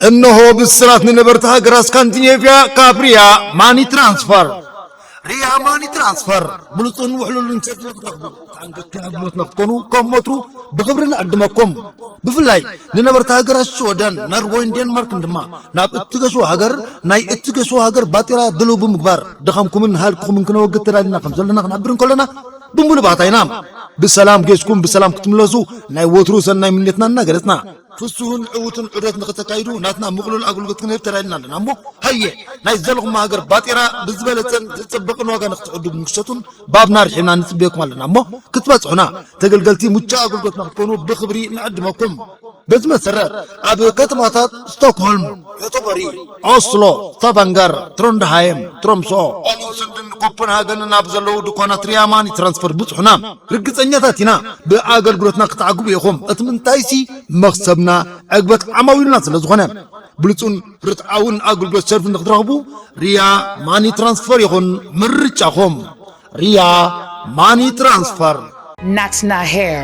እነሆ ብስራት ንነበርቲ ሃገራት ስካንዲኔቭያ ካብ ሪያ ማኒ ትራንስፈር። ሪያ ማኒ ትራንስፈር ብሉጽን ውሕሉልን ሰርቪስ ንኽትረኽቡ፣ ተኣንገድቲ ኣገልግሎት ንኽትኮኑ ከም ወትሩ ብኽብሪ ንዕድመኩም። ብፍላይ ንነበርቲ ሃገራት ሽወደን፣ ኖርወይን ዴንማርክን ድማ ናብ እትገሹ ሃገር ናይ እትገሹ ሃገር ባጤራ ድልው ብምግባር ድኻምኩምን ሃልክኹምን ክነወግድ ተዳሊና ከም ዘለና ክንሕብር እንከለና ብምሉእ ባህታ ኢና። ብሰላም ጌስኩም ብሰላም ክትምለሱ ናይ ወትሩ ሰናይ ምንየትና እናገለጽና፣ ፍሱህን ዕዉትን ዑደት ንኽተካይዱ ናትና ምቕሉል ኣገልግሎት ክንህብ ተዳሊና ኣለና እሞ፣ ሃየ ናይ ዘለኹም ሃገር ባጤራ ብዝበለጸን ዝጽብቕን ዋጋ ንኽትዕድጉን ክትሸጡን ባብና ርሒብና ንጽበየኩም ኣለና እሞ፣ ክትበጽሑና ተገልገልቲ ምቹእ ኣገልግሎት ንኽትኮኑ ብኽብሪ ንዕድመኩም። በዚ መሰረት ኣብ ከተማታት ስቶክሆልም፣ ዮቶቦሪ፣ ኦስሎ፣ ስታቫንገር፣ ትሮንድሃይም፣ ትሮምሶ፣ ኦሉንሱንድን ኮፐንሃገንን ኣብ ዘለዉ ድኳናት ሪያ ማኒ ትራንስፈር ብጽሑና። ርግጸኛታት ኢና ብኣገልግሎትና ክትዓግቡ ኢኹም። እቲ ምንታይሲ መኽሰብና ዕግበት ዓማዊልና ስለ ዝኾነ። ብሉጹን ርትዓውን ኣገልግሎት ሰርቪስ ንኽትረኽቡ ሪያ ማኒ ትራንስፈር ይኹን ምርጫኹም። ሪያ ማኒ ትራንስፈር። Natna Hair.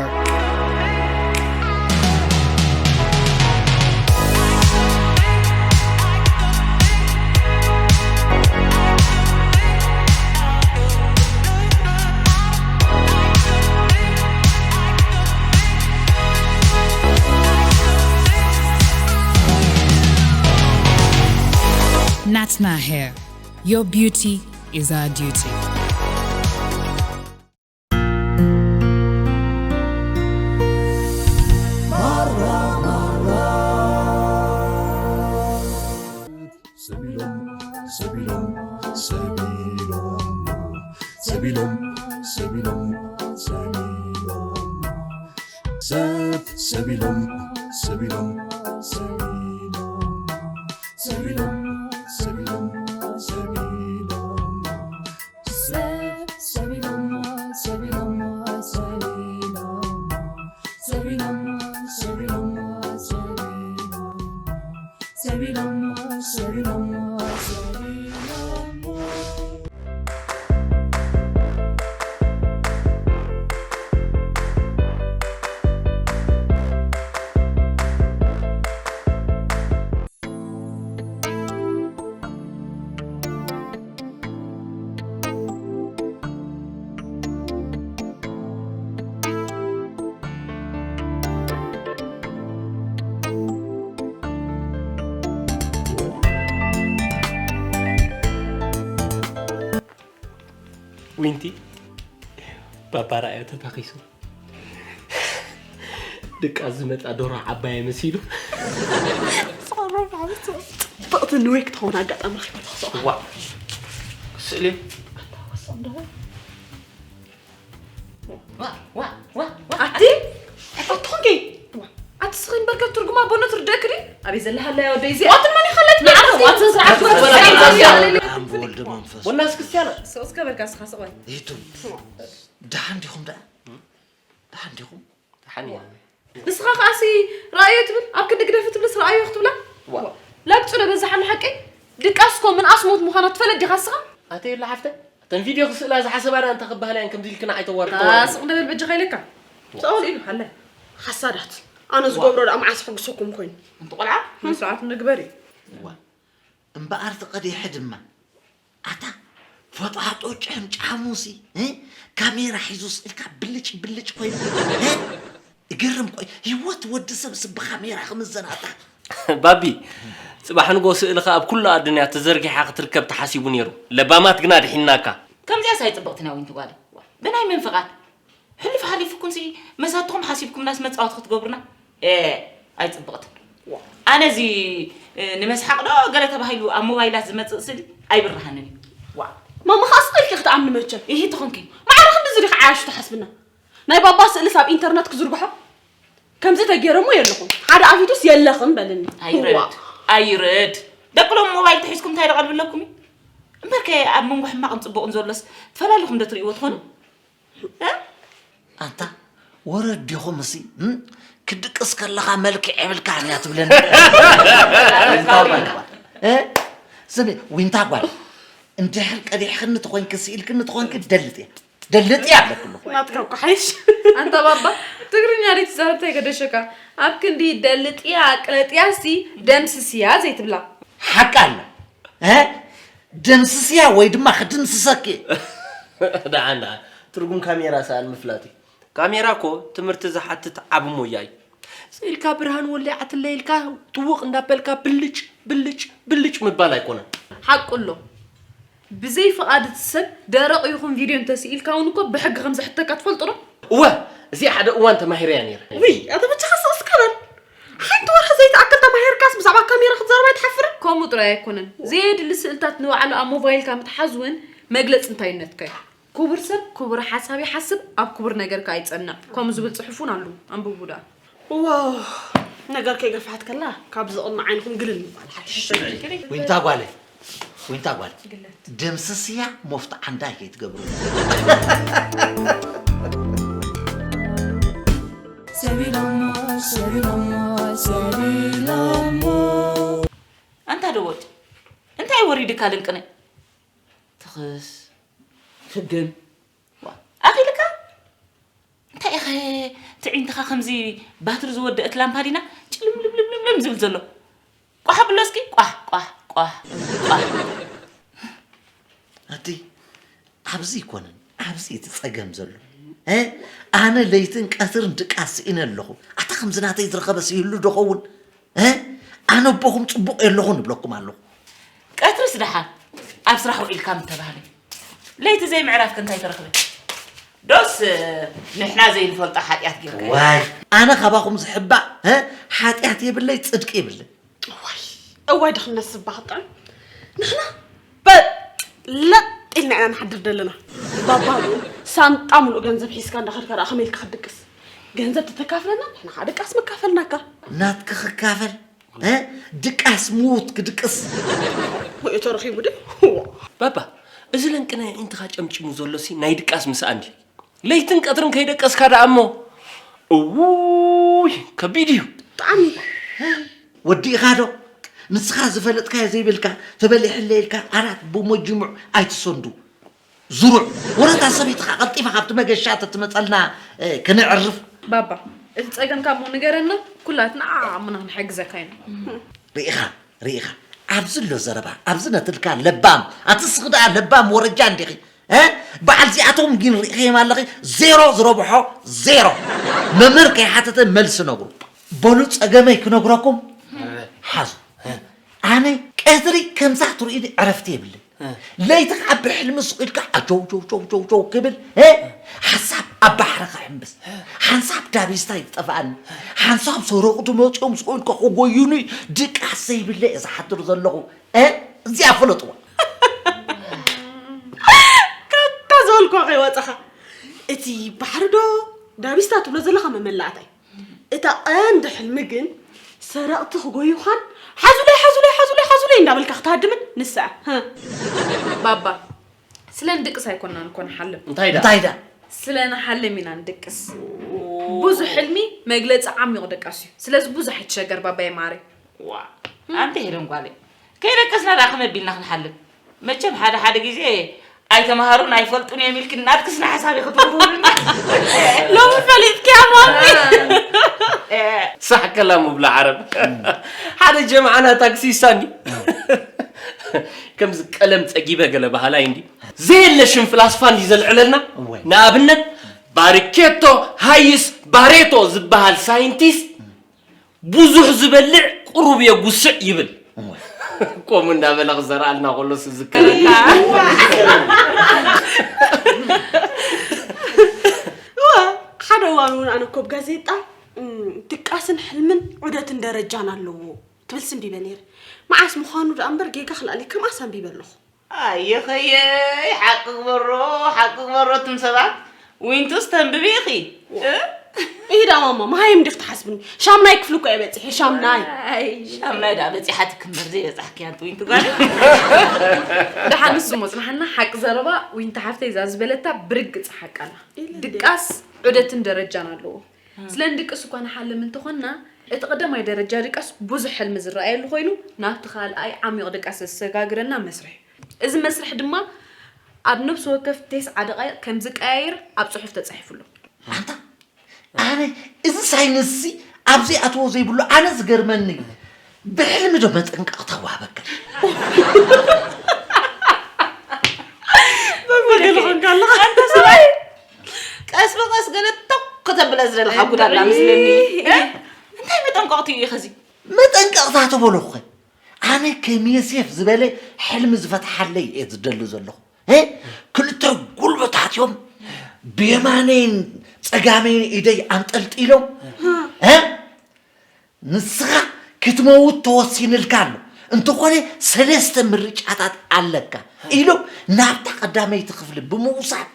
Natna Hair. Your beauty is our duty. ሰቢሎም፣ ሰቢሎም፣ ሰቢሎም፣ ሰቢሎም፣ ሰቢሎም፣ ሰቢሎም፣ ሰብ፣ ሰቢሎም፣ ሰቢሎም፣ ሰቢሎም፣ ሰቢሎም፣ ሰቢሎም፣ ሰቢሎም፣ ሰብ፣ ሰቢሎም፣ ሰቢሎም፣ ሰቢሎም፣ ሰቢሎም፣ ሰቢሎም፣ ሰቢሎም፣ ሰቢሎም፣ ሰቢሎም። ዊንቲ ባባ ረኣዮ ተታኺሱ። ድቃስ ዝመጻ ዶሮ ዓባየ መሲሉ። ጽብቕቲ ንዌክ ትኸውን ኣጋጣሚ ረኺበ ተኽስኦ። ዋ። ስእሊ። ኣቲ ሕፈት ትኾንኪ። ኣቲ ስኺ እምበርከ ትርጉማ ቦነት ርደእክ ዲ? ኣበይ ዘላ ሃላያ ወደይ እዚኣ? ዋትን መን ይኸለት? ንዓረፍ ዋትን ስርዓት ኣም ወልድ መንፈስ። ወናስ ክርስቲያና። ስቕ እስከ በልካ ስኻ ስቕ በል። ይቱ። ደሓን ዲኹም ደኣ? ደሓን ዲኹም? ደሓን ኢና። ንስኻ ከኣሲ ረኣዮ ትብል፣ ኣብ ክንዲ ግደፊ ትብልስ ረኣዮ ክትብላ? ዋ። ለብጹ ዶ በዛሓ ንሓቂ? ድቃስ እኮ ምንኣስ ሞት ምዃና ትፈልጥ ዲኻ ንስኻ? ኣተየላ ሓፍተ፣ እተን ቪድዮ ክስእላ ዝሓሰባ ደኣ እንተ ክበሃላ እየን ከምዚ ኢልክና ኣይተዋርድ ተዋርድ። ስቕ እንደ በል በጃኻ ኢለካ። ስቕ ኢሉ ሃለ። ሓሳዳት። ኣነ ዝገብሮ ደኣ መዓስ ሕጉሰኩም ኮይኑ። እንቲ ቆልዓ? መስዋዕት ንግበር እዩ። ዋ። እምበኣር ተቐዲሐ ድማ ኣታ ፈጣጦ ጨምጫሙሲ፣ እ? ካሜራ ሒዙ ስኢልካ ብልጭ ብልጭ ኮይኑ፣ እ? እገርም ቆይ፣ ህይወት ወዲ ሰብ ስ ብካሜራ ክምዘን ኣታ። ባቢ፣ ጽባሕ ንጎ ስእልኻ ኣብ ኩሉ ኣዱንያ ተዘርጊሓ ክትርከብ ተሓሲቡ ነይሩ። ለባማት ግና ድሒንናካ። ከምዚኣስ ኣይጽብቕትን እያ ዊንቲ ጓለይ። ብናይ መን ፍቓድ? ሕሉፍ ሓሊፉኩምሲ መሳትኹም ሓሲብኩምናስ መጻወቲ ክትገብሩና? ኤ፣ ኣይጽብቕትን። ኣነ እዚ፣ እ፣ ንመስሓቕ ዶ ገለ ተባሂሉ ኣብ ሞባይላት ዝመጽእ ስእሊ ኣይብርሃንን እዩ። ዋ። ማማ ከኣ ስቕ ኢልኪ ክትኣምኒ መቸም። ኢሂ ትኾንኪ። ማዕረ ክንድዚ ዲኺ ዓያሹ ትሓስብና? ናይ ባባ ስእልስ ኣብ ኢንተርነት ክዝርግሖ? ከምዚ ተገይረሞ የለኹም። ሓደ ኣፊቱስ የለኽም በልኒ። ኣይረድ፣ ዋ። ኣይረድ። ደቅሎም ሞባይል ተሒዝኩም እንታይ ደቐልብለኩም እዩ? እምበርከ ኣብ መንጎ ሕማቕን ጽቡቕን ዘሎስ ፈላሊኹም ዶ ትርእይዎ ትኾኑ? እ? ኣንታ ወረድ ዲኹም እሲ፣ እም? ክድቅስ ከለኻ መልክዕ የብልካን እያ ትብለኒ። እ? ስሚ፣ ዊንታ ጓል፣ እንድሕር ቀዲሕክኒ ተኾይንኪ፣ ስኢልክኒ ተኾይንኪ፣ ደልት እየ። ደልጥያ ኣለኩ ኣለኹ። ናትካ እኮ ሓይሽ። ኣንታ ባባ፣ ትግርኛ ደይ ትዛረብ እንታይ ገደሸካ? ኣብ ክንዲ ደልጥያ ቅለጥያሲ ደምስስያ ዘይትብላ። ሓቂ ኣላ። እ? ደምስስያ ወይ ድማ ክድምስሰኪ። ደሓን ደሓን፣ ትርጉም ካሜራ ሰኣን ምፍላጥ እዩ። ካሜራ እኮ ትምህርቲ ዝሓትት ዓቢ ሞያ እዩ። ስኢልካ ብርሃን ወሊዓትለይ ኢልካ ትውቕ እንዳበልካ ብልጭ ብልጭ ብልጭ ምባል ኣይኮነን። ሓቁ ኣሎ። ብዘይ ፍቓድ እቲ ሰብ ደረቕ ይኹን ቪድዮ እንተስኢልካ እውን እኮ ብሕጊ ከም ዘሕተካ ትፈልጡ ዶ? እወ፣ እዚኣ ሓደ እዋን ተማሂረያ ነይረ። ውይ ኣተ ብቻኻ ስቕስ ከበል ሓንቲ ወርሒ ዘይትኣክል ተማሂርካስ ብዛዕባ ካሜራ ክትዛረብ ኣይትሓፍርን? ከምኡ ጥራይ ኣይኮነን ዘየድሊ ስእልታት ንባዕሉ ኣብ ሞባይልካ ምትሓዝ እውን መግለፂ እንታይነትካ እዩ። ክቡር ሰብ ክቡር ሓሳብ ይሓስብ ኣብ ክቡር ነገር ከኣ ይጸንዕ ከምኡ ዝብል ጽሑፍ እውን ኣሉ ኣንብቡ ደኣ። ዋው ነገር ከይገፍሐት ከላ ካብ ዝቕድሚ ዓይንኹም ግልል ምባል ሓድሽ ዊንታ ጓለ ዊንታ ጓል ደምስስያ ሞፍቲ ዓንዳይ ከይትገብሩ ሰቢሎሞ ሰቢሎሞ ሰቢሎሞ ኣንታ ደወድ እንታይ ወሪድካ ልንቅነ ትኽስ ፍግም ኣኺልካ እንታይ ኢኸ ትዒንትኻ ከምዚ ባትሪ ዝወደአት ላምፓዲና ጭልምልምልምልም ዝብል ዘሎ ቋሕ ብሎ እስኪ ቋሕ ቋሕ ቋሕ ቋሕ ኣቲ ኣብዚ ይኮነን ኣብዚ እቲ ጸገም ዘሎ እ ኣነ ለይትን ቀትርን ድቃስ ስኢነ ኣለኹ ኣታ ከምዚ ናተይ ዝረኸበ ስይህሉ ዶ ኸውን እ ኣነ ኣቦኹም ጽቡቕ የለኹን እብለኩም ኣለኹ ቀትርስ ደሓን ኣብ ስራሕ ውዒልካ ምተባህለ ለይቲ ዘይምዕራፍኪ እንታይ ተረኽበ ዶስ ንሕና ዘይንፈልጦ ሓጢኣት ጌርካ ዋይ ኣነ ካባኹም ዝሕባእ እ ሓጢኣት የብለይ ጽድቂ የብለይ እዋይ እዋይ ድኽነት ስባ ክጥዕም ንሕና በጥ ለጥ ኢልና ኢና ንሓድር ዘለና ባባ እውን ሳንጣ ሙሉእ ገንዘብ ሒዝካ እንዳኸድካ ደኣ ከመይ ኢልካ ክትድቅስ ገንዘብ ተተካፍለና ንሕና ከዓ ድቃስ መካፈልናካ ናትኪ ክካፈል እ ድቃስ ሙት ክድቅስ ወይ ተረኺቡ ድ ባባ እዚ ለንቅነ ኢንትኻ ጨምጭሙ ዘሎሲ ናይ ድቃስ ምስኣ እንዲ ለይትን ቀትርን ከይደቀስካ ደኣ እሞ እውይ ከቢድ እዩ ብጣዕሚ ወዲእኻ ዶ ንስኻ ዝፈለጥካዮ ዘይብልካ ተበሊሕለ ኢልካ ዓራት ብመጅሙዕ ኣይትሰንዱ ዝሩዕ ወረታ ሰበይትኻ ቀልጢፋ ካብቲ መገሻ ተትመፀልና ክነዕርፍ ባባ እቲ ፀገምካ እሞ ንገረና ኩላትና ዓዓሙና ክንሕግዘካ ኢና ርኢኻ ርኢኻ ኣብዚ ኣሎ ዘረባ ኣብዚ ነትልካ ለባም ኣቲ ስኽ ደኣ ለባም ወረጃ እንዲኺ እ በዓል ዚኣቶም ግን ርኢኸዮም ኣለኺ ዜሮ ዝረብሖ ዜሮ መምህር ከይሓተተ መልሲ ነግሩ በሉ ጸገመይ ክነግረኩም ሓዙ ኣነ ቀትሪ ከምዛ ትርእዩ ዕረፍቲ የብልን ለይቲ ከዓ ብሕልሚ ስቕ ኢልካ ኣጀው ጀው ጀው ጀው ጀው ክብል እ ሓንሳብ ኣብ ባሕሪ ክሕምብስ ሓንሳብ ዳቢስታ ይጠፍኣኒ ሓንሳብ ሰረቑ ትመፅኦም ስቕ ኢልካ ክጎዩኒ ድቃስ ዘይብለ እየ ዝሓድር ዘለኹ እ እዚኣ ፈለጥዋ ካብታ ዝበልኳ ከይወፀኻ እቲ ባሕሪ ዶ ዳቢስታ ትብሎ ዘለኻ መመላእታይ እታ ቀንዲ ሕልሚ ግን ሰረቕቲ ክጎዩኻን ሓዙለይ ሓዙለይ ሓዙለይ ሓዙለይ እንዳበልካ ክትሃድምን ንሳ እያ። ባባ ስለ ንድቅስ ኣይኮናን እኮ ንሓልም። እንታይ ደኣ? እንታይ ደኣ? ስለ ንሓልም ኢና ንድቅስ። ብዙሕ ሕልሚ መግለጺ ዓሚቑ ድቃስ እዩ። ስለዚ ብዙሕ ኣይትሸገር ባባየ ማዓረይ። ዋ ኣንቲ ሄለን ጓለይ ከይደቀስና ደኣ ከመይ ኣቢልና ክንሓልም? መቸም ሓደ ሓደ ግዜ ኣይተምሃሩን ኣይፈልጡን እዮም ኢልኪ ናትኪ ስነ ሓሳብ ኢኺ ትውርውርና። ሎሚ ፈሊጥክያ ማሚ። ሳሕ ከላም ብላ ዓረብ ሓደ ጀምዓና ታክሲስታ እንዲ ከምዚ ቀለም ጸጊበ ገለ ባህላይ እንዲ ዘየለ ሽም ፍላስፋ እንዲ ዘልዕለልና ንኣብነት ባሪኬቶ ሃይስ ባሬቶ ዝበሃል ሳይንቲስት ብዙሕ ዝበልዕ ቁሩብ የጉስዕ ይብል። ቆም እንዳበለ ክዘርኣልና ከሎ ዝዝከረካ። እዋ ሓደ እዋን እውን ኣነ ኮብ ጋዜጣ ድቃስን ሕልምን ዑደትን ደረጃን ኣለዎ ትብል ስንቢበ ነይረ። መዓስ ምዃኑ ደኣ እምበር ጌጋ ክልኣለይ ከምኣስ ኣንቢበ ኣለኹ። ኣየኸየይ ሓቂ ግበሮ ሓቂ ግበሮ እትም ሰባት ዊንቱስ ተንብቢ ኢኺ እ? ኢዳ ማማ መሃይም ድኽ ትሓስብኒ ሻምናይ ክፍሊ እኮ እየ በፂሐ ሻምናይ ኣይ ሻምናይ ደኣ በፂሓትክ እምበር ዘይበፃሕክያ እንተ ዊንቱ ጓል ደሓን ንሱ መፅናሕና ሓቂ ዘረባ ዊንታ ሓፍተይ እዛ ዝበለታ ብርግፅ ሓቃና ድቃስ ዑደትን ደረጃን ኣለዎ ስለ ንድቅስ እኳ ንሓልም እንተኾንና እቲ ቀዳማይ ደረጃ ድቃስ ብዙሕ ሕልሚ ዝረኣየሉ ኮይኑ ናብቲ ካልኣይ ዓሚቕ ድቃስ ዘሰጋግረና መስርሕ እዩ እዚ መስርሕ ድማ ኣብ ነፍሲ ወከፍ ቴስዓ ደቓይቕ ከም ዝቀያየር ኣብ ጽሑፍ ተጻሒፉ ኣሎ። ኣንታ ኣነ እዚ ሳይንስሲ ኣብዚ ኣትዎ ዘይብሉ ኣነ ዝገርመኒ ብሕልሚ ዶ መጠንቀቕታ ዋበካ መገለ ኾንካ ኣለኻ። ኣንተ ሰብኣይ ቀስ ብቐስ ገለ ቶክ ከተብለ ዝደለኻ ጉዳላ ምስለኒ። እንታይ መጠንቀቕቲ እዩ ኸዚ? መጠንቀቕታ ተበሎ ኾ ኣነ ከም የሴፍ ዝበለ ሕልሚ ዝፈትሓለይ እየ ዝደሊ ዘለኹ እ ክልተ ጉልበታት እዮም ብየማነይን ፀጋመይን ኢደይ ኣንጠልጢሎም እ ንስኻ ክትመውት ተወሲንልካ ኣሎ እንተኾነ ሰለስተ ምርጫታት ኣለካ ኢሎም ናብታ ቀዳመይቲ ክፍሊ ብምውሳድ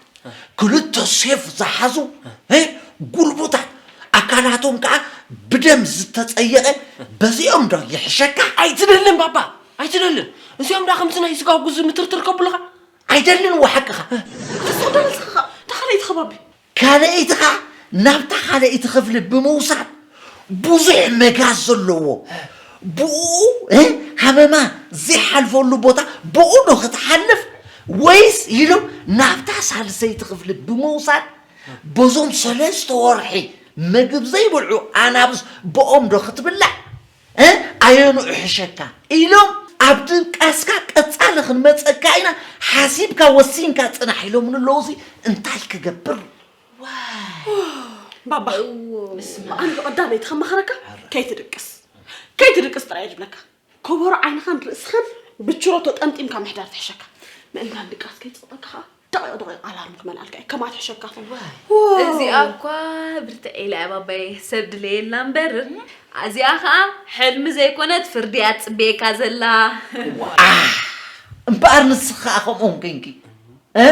ክልተ ሴፍ ዝሓዙ ጉልቡታት ኣካላቶም ከዓ ብደም ዝተፀየቐ በዚኦም ዶ ይሕሸካ? ኣይትደልን ባባ ኣይትደልን። እዚኦም ዳ ከምዚ ናይ ስጋ ጉዝ ምትርትር ከብሉኻ ኣይደልን። ወሓቅኻ ተስቕ ደበስኻ ተኻለይቲ ከባቢ ካልኣይቲ ከዓ ናብታ ካልኣይቲ ክፍሊ ብምውሳድ ብዙሕ መጋዝ ዘለዎ ብኡ ሃመማ ዘይሓልፈሉ ቦታ ብኡ ዶ ክትሓልፍ ወይስ ኢሉ ናብታ ሳልሰይቲ ክፍሊ ብምውሳድ በዞም ሰለስተ ወርሒ ምግብ ዘይበልዑ ኣናብስ ብኦም ዶ ክትብላዕ ኣየንኡ ሕሸካ ኢሎም ኣብ ድቃስካ ቀፃሊ ክንመፀካ ኢና ሓሲብካ ወሲንካ ፅናሕ ኢሎም ንለውሲ እንታይ ክገብር ባባ ኣነ ቀዳመይቲ ከማኽረካ ከይትድቅስ ከይትድቅስ ጥራይ ዝብለካ ከበሮ ዓይንኻን ርእስኻን ብችሮቶ ጠምጢምካ ምሕዳር ትሕሸካ ምእንታን ድቃስ ከይፅቕጠካ ከዓ ደቂቕ ደቂቕ ኣላርም ክመልኣልካ እየ ከማት ሕሸካ እዚኣ እኳ ብርትዕ ኢላ እያ ባባየ ሰብ ድለየላ እምበር እዚኣ ከዓ ሕልሚ ዘይኮነት ፍርዲ እያ ትፅበየካ ዘላ እምበኣር ንስኺ ከዓ ከምኦም ኮይንኪ እ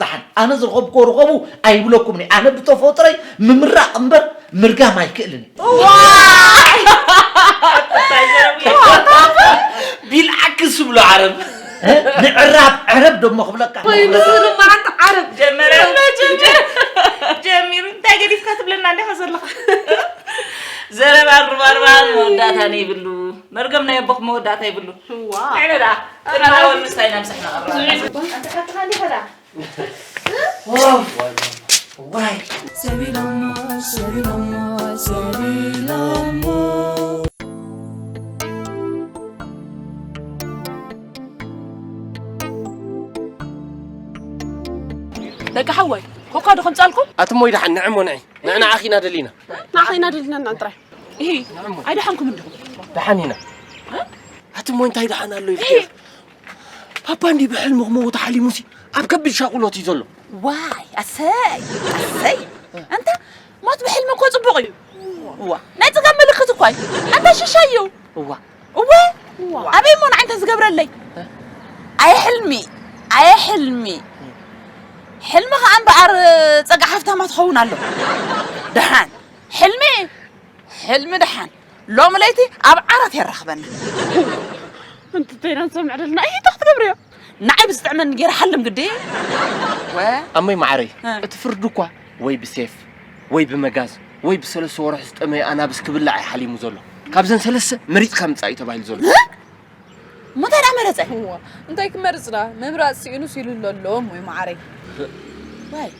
ዳሓን ኣነ ዝረኸብክዎ ርኸቡ ኣይብለኩምን እየ ኣነ ብተፈጥሮይ ምምራቕ እምበር ምርጋም ኣይክእልን እየ ቢልዓክስ ዝብሎ ዓረብ ምዕራብ ዕረብ ደሞ ክብለካ ኮይኑ ስርማዓት ዓረብ ጀመረ ጀሚሩ እንታይ ገዲፍካ ትብለና እንዲኻ ዘለኻ ዘረባን ሩባርባን መወዳእታ ነይብሉ መርገም ናይ ኣቦኹም መወዳእታ ይብሉ ዋ ዕለዳ ቅድማወል ምስታይ ናብ ሳሕና ቀርባ ኣንተ ሓትኻ እንዲኸዳ ደቂ ሓወይ ኮካ ዶ ከምፃልኩም ኣትሞይ ደሓን ንዕሞ ንዒ ንዕና ዓኺና ደሊና ንዓኺና ደሊና ጥራይ ኣይደሓንኩም እንዲኹም ደሓን ኢና ኣትሞይ እንታይ ደሓን ኣሎ ኢልኪ ፓፓ እንዲ ብሕልሚ ክመውት ሓሊሙሲ ኣብ ከቢድ ሻቁሎት እዩ ዘሎ። ዋይ ኣሰይ ኣሰይ ኣንታ ሞት ብሕልሚ እኮ ፅቡቕ እዩ። እዋ ናይ ፅጋብ ምልክት እኳ እዩ። ኣንታ ሽሻዩ እዋ እወ ኣበይ እሞ ንዓይ እንታይ ዝገብረለይ? ኣየ ሕልሚ ኣየ ሕልሚ ሕልሚ ከዓ እምበኣር ፀጋ ሓፍታማ ትኸውን ኣሎ። ደሓን ሕልሚ ሕልሚ ደሓን ሎሚ ለይቲ ኣብ ዓራት የራኽበና። እንተተይና ንሰምዕ ደልና እሂ እንታይ ክትገብርዮ? ንዓይ ብዝጥዕመኒ ገይረ ሓልም ግዲ ወ ኣሞይ መዓረይ እ። እቲ ፍርዲ እኳ ወይ ብሴፍ ወይ ብመጋዝ ወይ ብሰለስተ ወርሒ ዝጠመየ ኣናብስ ክብላዕ እዩ ሓሊሙ ዘሎ ካብዘን ሰለስተ መሪፅካ ምፃእ እዩ ተባሂሉ ዘሎ እ? እሞ እንታይ ደኣ መረፀ? እዋ እንታይ ክመርፅና ምምራፅ ስኢኑስ ኢሉ ኣሎ ኣሎ እሞይ መዓረይ። ዋይ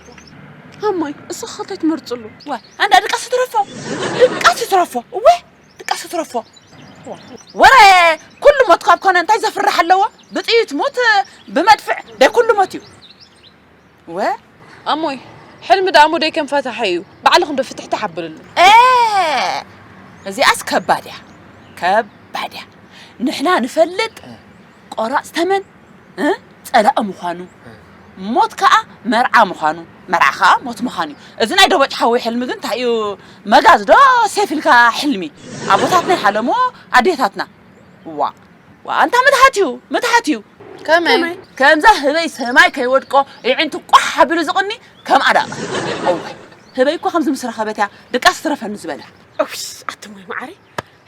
ኣሞይ እስኻ እንታይ ትመርፅሉ? ዋይ ኣንዳ ድቃስ ትረፎ ድቃስ ትረፎ እወ ድቃስ ትረፎ ወረ ኩሉ ሞት ካብ ኮነ እንታይ ዘፍርሕ ኣለዎ? ብጥይት ሞት ብመድፍዕ ደይ ኩሉ ሞት እዩ። ወ ኣሞይ ሕልሚ ደኣ እሞ ደይ ከም ፈታሐ እዩ ባዕልኹም ዶ ፍትሕትሕ ኣብልሉ። ኤ እዚኣስ ከባድ እያ ከባድ እያ ንሕና ንፈልጥ ቆራፅ ተመን እ ፀላኢ ምዃኑ ሞት ከዓ መርዓ ምዃኑ መርዓ ከዓ ሞት ምዃኑ እዩ እዚ ናይ ደቦጭ ሓወይ ሕልሚ ግን እንታይ እዩ መጋዝ ዶ ሴፍ ኢልካ ሕልሚ ኣቦታትና ይሓለሞ ኣዴታትና ዋ ዋ ኣንታ ምትሓት እዩ ምትሓት እዩ ከመይ ከምዛ ህበይ ሰማይ ከይወድቆ ይዕንቱ ቋሕ ኣቢሉ ዝቕኒ ከም ኣዳቐ እዋይ ህበይ እኮ ከምዚ ምስ ረኸበት እያ ድቃስ ትረፈኒ ዝበላ እውይ ኣትሞይ መዓረይ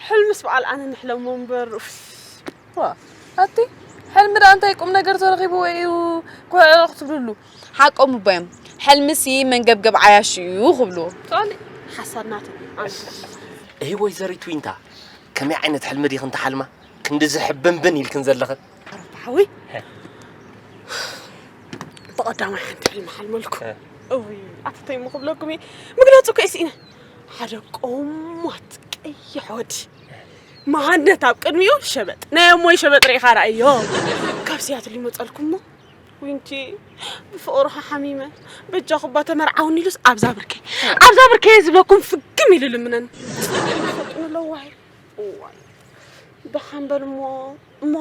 ሕልምስ በዓል ኣነ ንሕለሞ እምበር ኡፍ። ዋ ኣቲ ሕልሚ ደኣ እንታይ ቁም ነገር ተረኺብዎ እዩ ኩዕዕቕ ትብልሉ ሓቆም እባ እዮም ሕልምሲ መንገብገብ ዓያሹ እዩ ክብልዎ ካሊእ ሓሳድ ናቱ እሂ ወይዘሪት ዊንታ ከመይ ዓይነት ሕልሚ ዲኽን ትሓልማ ክንዲ ዝሕብንብን ኢልክን ዘለኽን ሓወይ ብቐዳማይ ሓንቲ ሕልሚ ሓልመልኩ። እውይ ኣተተይ እሞ ክብለኩም እየ፣ ምግላጹ እኮ እየ ስኢነ። ሓደ ቆማት ቀይሕ ወዲ መሃነት ኣብ ቅድሚኡ ሸበጥ ናይ እሞይ ሸበጥ ርኢኻ ረኣዮ። ካብ ሲያትል ይመጸልኩሞ ዊንቲ ብፍቕርኻ ሓሚመ በጃኹባ ተመርዓውኒ ኢሉስ ኣብዛ ብርከይ ኣብዛ ብርከይ ዝብለኩም ፍግም ኢሉ ልምነን። ፈጥኑ ለዋሂ እዋይ ደሓን በል እሞ እሞ